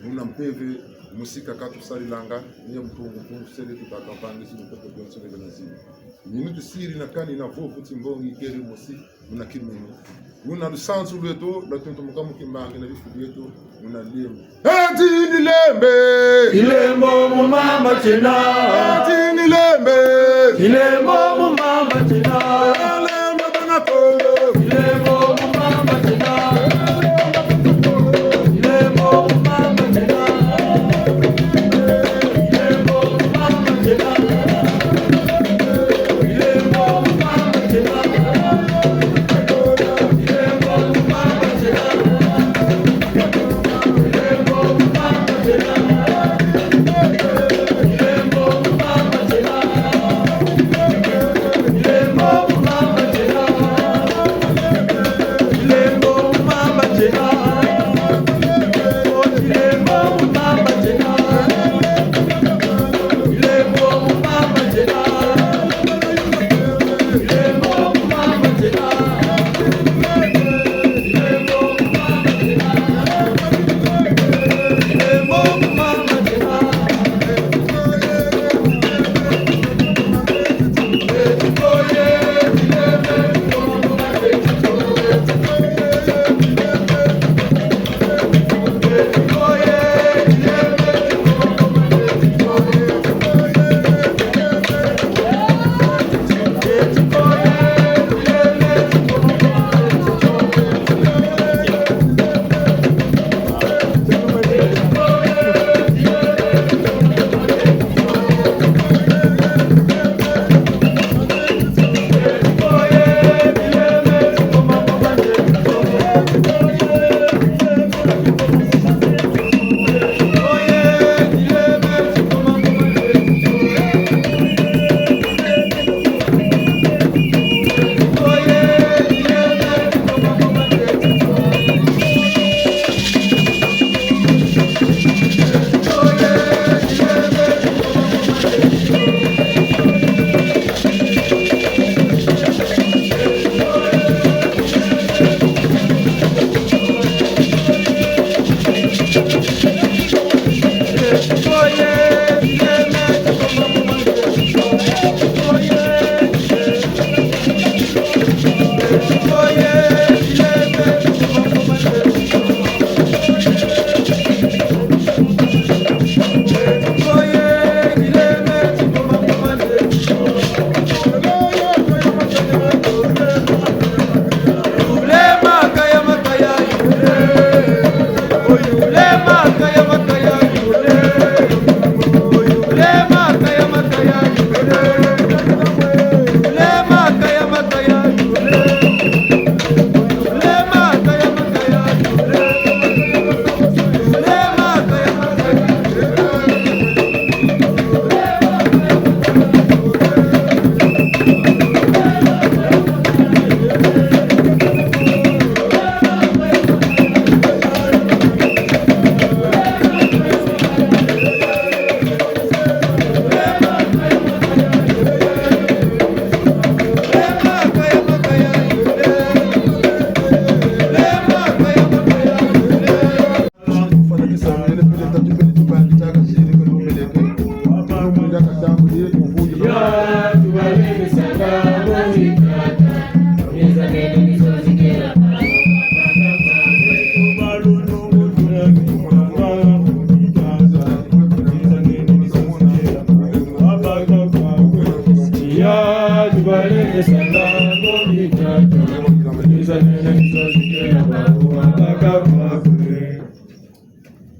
muna mpeve mosi kaka tusarilanga, ni ya mpungu, mpungu sele tutaka mpangi zinu, pepe bonso bebe na zinu. Ni nu tusiri na kani na vovo ti mbongi keri mosi, muna kiminu. Muna lusansu lweto, lwatuntumuka mu kimbangi na bifu bieto, muna lembo. Eti ni lembe! Ilembo mu mamba tiena. Eti ni lembe! Ilembo mu mamba tiena. Lembe bana Kongo. Ilembo mu mamba tiena. Ilembo mu mamba tiena.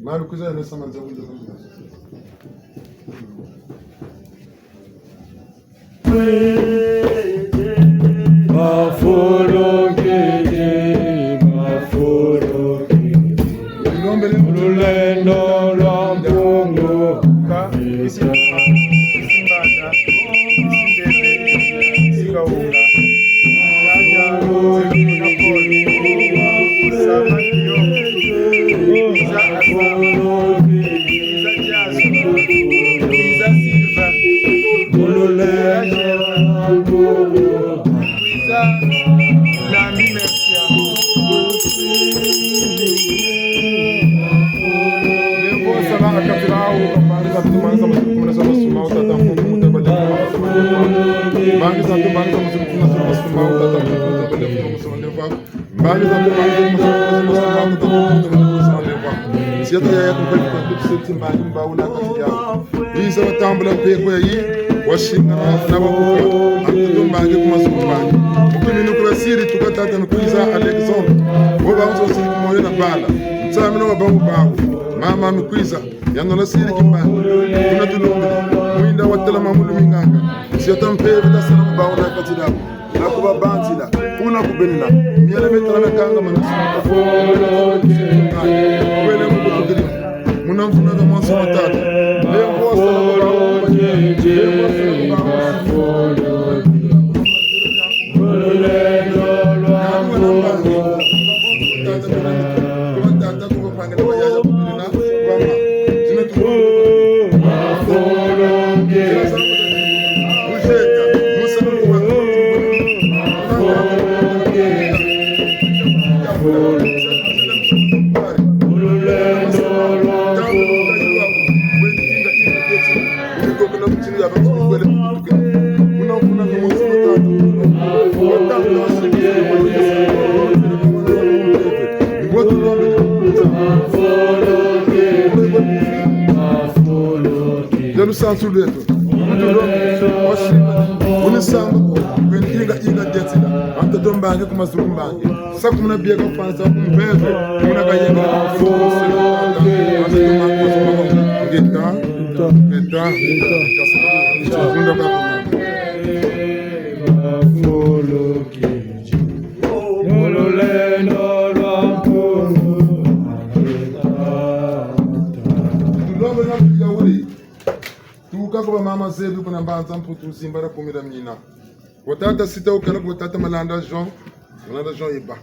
Malu kwiza ya nesa manza wunde. Bafoloke, bafoloke. Lulendo lwa Mpungu. Mbangi za ntu, mbangi za ntu, mbangi za ntu, mbangi za ntu, mbangi za ntu. Sieta yaya kukweli kwa ntu, seti mbangi mbawu na kati ya. Biza watambula mpeko yayi, wasingana na babuka, a ntoto mbangi ku mazulu mbangi. Mu kiminu ku basiri tuka tata Mikwiza Alexandre. Bo bawu nzo siri ku moyo na bala. Nsamina wa bawu bawu. Mama Mikwiza, yanola siri kimbangi. Kuna tulombele. Mwinda watela mamulu minganga. Sieta mpeve ta sala mu bawu na kati dawu. Na kubabanzila, kuna kubenina, miela mietala miakangama na sima. Kwele mu kutukiri. Muna mvuna za mwansi wa tata. Lemvo wasala kwa bawu. Lemvo wasala kwa bawu. Ya lusansu lweto. Wuni samba, kwe ndinga inga diatila. A ntoto mbangi ku mazulu mbangi. Sakumuna bieka kwanza ku mpeve, muna kayenga. Ngeta, ngeta, ngeta. Mu lulendo lwa Mpungu. Tulombele na kuya wuri. Tuka kwa mama Zebi kuna Mbanza Mputu, Zimbala kumi na mina. Kwa tata Sita ukala kwa tata Malanda Jean, Malanda Jean Iba.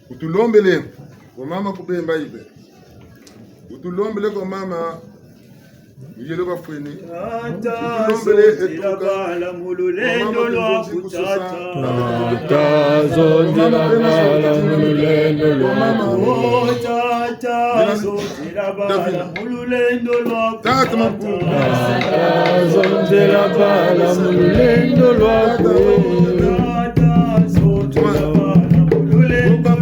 Utulombele kwa mama Kubemba Ibe. Utulombele kwa mama Miyelo Bafweni. Utulombele etuka. Tata, zonzela bala mu lulendo lwaku. Tata, zonzela bala mu lulendo lwaku. Tata Mapungu. Tata, zonzela bala mu lulendo lwaku. Tata, zonzela bala mu lulendo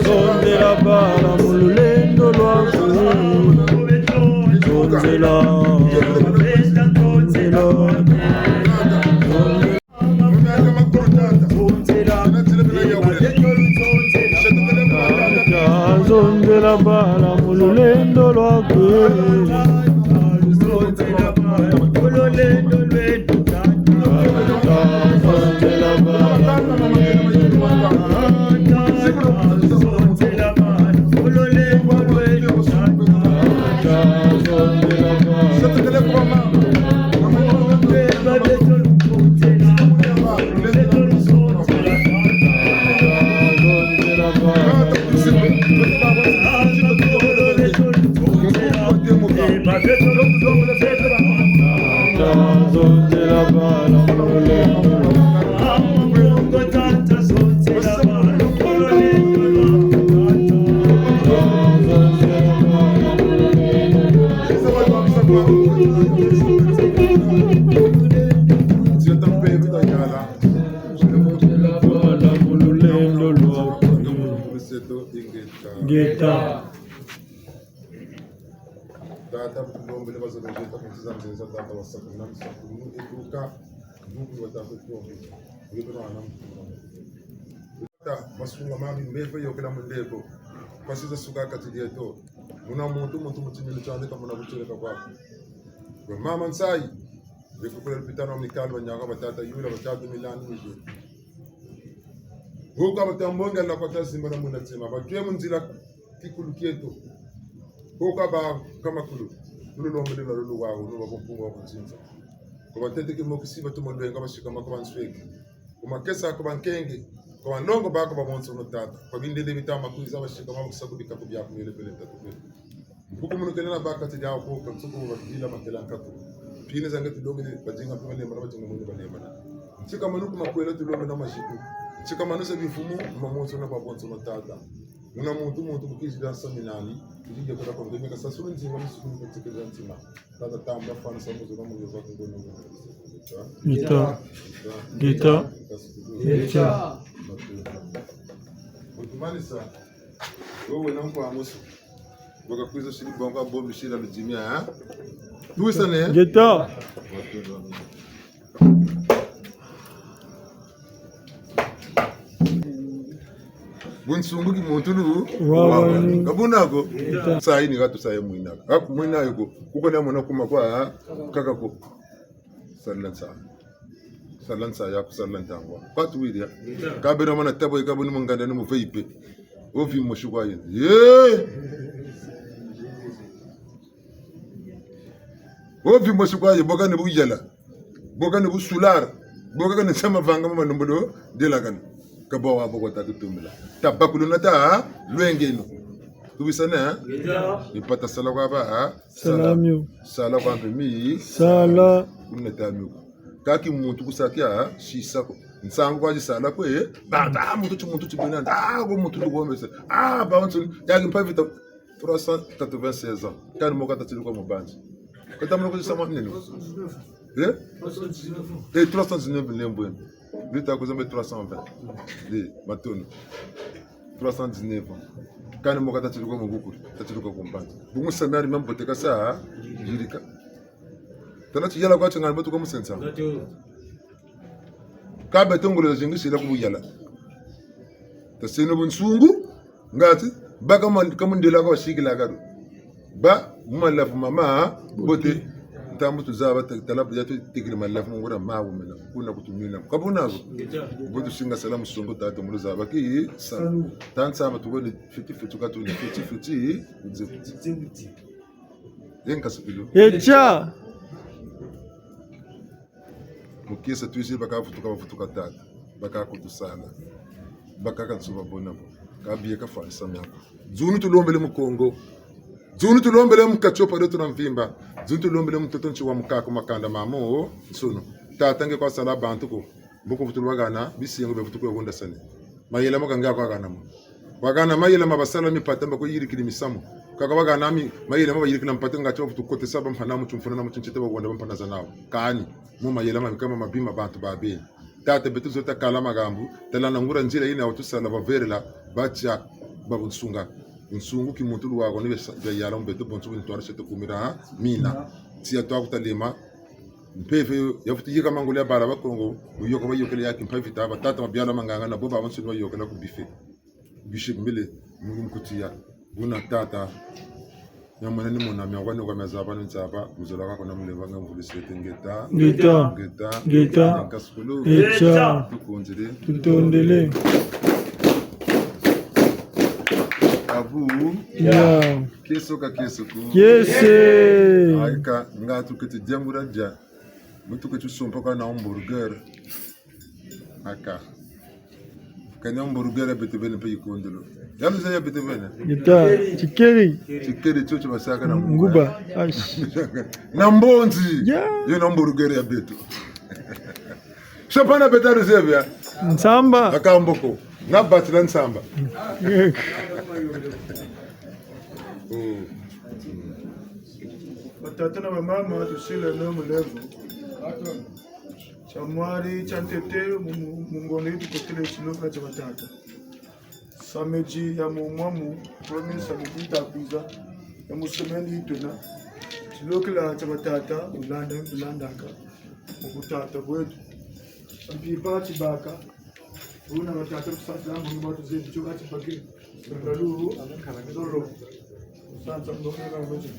Zonzela bala mu lulendo lwaku. Zonzela. Zonzela. Zonzela bala mu lulendo lwaku. Ngeta. Tata, tulombele bazolo zeta ku nsi za nzenza, tata wa sakulu na misakulu, etuka, nduku wa tata tuombe. Uyebe na wana mtu. Tata, masunga mami, mbevo yokela mu ndeko. Mpasi zasuka kati dieto. Muna muntu, muntu mu timinu tiandi ka muna kutieleka kwaku. Kwa mama Nsayi, yekukula lupitalo wa Mikali, banyanga batata Yula, batata Milani, Mije. Boka batambonga la kwa tazimba na muna tima, batwe mu nzila kikulu kieto. Boka ba kamakulu, nululombele na lulu wawu, nuba kumpungu wa kunzinza. Kwa batete kimokisi, batuma lwenga, basikama kwa bansweki. Kwa makesa, kwa bankenge, kwa banlongo bako babonsono tata. Kwa bindele bitama kwiza, basikama, bakusaku bikaku biaku, miele pele ntatu pele. Mpuku munu kele na baka ti diawu ko, ka nsuku bakila makela nkatu. Mpini za nge tulongele, badinga mpe balembana, badinga mwene balembana. Ntika manu ku makwela tulombe na maziku. Ntika manu za bivumu, mu mamonso na babonsono tata. Muna muntu, muntu bukizi bia nsaminani, kuzi nge kula kwa nge, meka sasulu nzinga musuku ni kutikeza ntima. Tata tamba fana sa muzo na muzo za kungono. Ngeta. Ngeta. Ngeta. Kutumanisa. Wewe na nkwa musu. Baka kwiza sili bonga bombi sila ludimia, ha? Tuwisane? Ngeta. Bunsungu ki muntu lu. Wa, wa, wa. Ka buna ko? Ngeta. Sa yini ka tusa ya mwina. Ka ku mwina yo ko. Kuko na mona kuma kwa, ha? Kaka ko. Sarila nsa. Sarila nsa ya ku sarila ntangu. Kwa tuwiri ya. Ka bena mana tabo, ka bena mu nganda ni mu V I P. Ovi mosi kwa yena. Ye! Ovi mosi kwa ye, boka ni buyala. Boka ni busulara. Boka ni sama vanga mama nombolo delakana. Ka bo wa boko ta tutumila. Tabakulu na ta, lwengeno. Tuwisane, ha? Ngeta. Ni pata sala kwa ba, ha? Sala mio. Sala kwa mpe mi. Sala. Kuneta mio. Kaki muntu kusa kia, sisa ko. Nsangu kwa sala kwe, ba, ba, muntu ti, muntu ti bena, ah, ko muntu lukombe se. Ah, ba, muntu, ya kimpa vita trois cent quatre-vingt-seize ans. Kani mo kata tilu kwa mubanzi. Kata mo ko sama nini? Eh? Eh, trois cent dix-neuf lembo. Vita ko zambe trois cent vingt. Eh, matondo. Trois cent dix-neuf ans. Kani mo kata tilu kwa mubuku, ta tilu kwa kumbanzi. Bungu samari mambo teka sa, yirika. Tala ti yala kwa ti ngani batuka musensa. Ka beto ngolo zingisila ku buyala. Taseno bunsungu, ngati, ba ka ma-, ka mundela ka basikila kado. Ba, mu malavu mama, bote. Ntangu tuzaba ta-, tala bu ya tutekele malavu mu ngura mawu mena. Kuna kutumina. Ka buna ko. Bo tusinga sala musongo tata mu luzaba ki, sa. Tansa ba tubone fiti fiti ka tuni fiti fiti, nze. Ye nkasukulu. Etia. Mu kiese twiziri baka vutuka, bavutuka tata. Baka kutusala. Baka kansuba bona bo. Ka biye ka fwanisa miako. Dzunu tulombele mu Kongo. Dzunu tulombele mu Katiopa dieto na mvimba. Dzunu tulombele mu ntoto nsi wa mukaka makanda mamo nsono. Tata nge kwa sala bantu ko. Mbo ku vutulu wahana, bisengo bia vutu kwe hondasane. Mayela ma ka nge kwa hana mo. Wahana mayela ma basala mipata mba kwe yirikiri misamu. Kaka wahana mi, mayela ma bayirikila mpata ngati wa vutu kotesa bampana mu timfuna na mu tintete bahonda bampana za nawu. Kani, mo mayela ma mikama mabi ma bantu ba beni. Tata beto zota kala makambu, tala na nguria nzila yina watusala baverela, batia, babunsunga. Nsungu ki muntu lwako ni besa-, bia yala mu beto bonso bu ntwari seto kumira, ha? Mina. Tia twa kutalema. Mpeve yo, ya futi yika mangolo ya bala ba Kongo, bu yoka bayokele ya kimpa vita, batata mabiala manganga na bo babansoni bayokela ku bife. Bishop Mbele, mungu mukutiya. Buna tata. Nyamwene ni mona, mia kwani kwa mia zaba ni nzaba, muzolo kako na mulemba nga mvulu sete ngeta. Ngeta. Ngeta. Ngeta. Nka sukulu. Ngeta. Tukunzile. Tutondele. Abu. Ya. Kieso ka kieso ku. Kiese. Ayika, nga tuketi diambura dia. Mutu keti sompa kwa na hamburger. Aka. Kani hamburger ya beto beni mpe yikondolo. Ya luza ya beto beni. Ngeta, tikeri. Tikeri tio tio basaka na nguba. Nguba. Aish. Na mbonzi. Ya. Yo na hamburger ya beto. Sopana beta luzebi ya. Nsamba. Aka mboko. Na batila nsamba. Mm. Batata na bamama, tusila no mulemvo. Tia mwari, tia ntete, mu, mu, mu ngonda yi tukotele tilokela tia batata. Samedi ya mu mwamu, premier samedi ta kwiza, ya mu semaine yi twena. Tilokela tia batata, bulanda, bulandaka, mu butata bweto. Mpimpa tibaka, buna batata kusasila mbongi batu zebi, tio kati pake, ngalulu, zolo. Sansa mbongi na mbongi.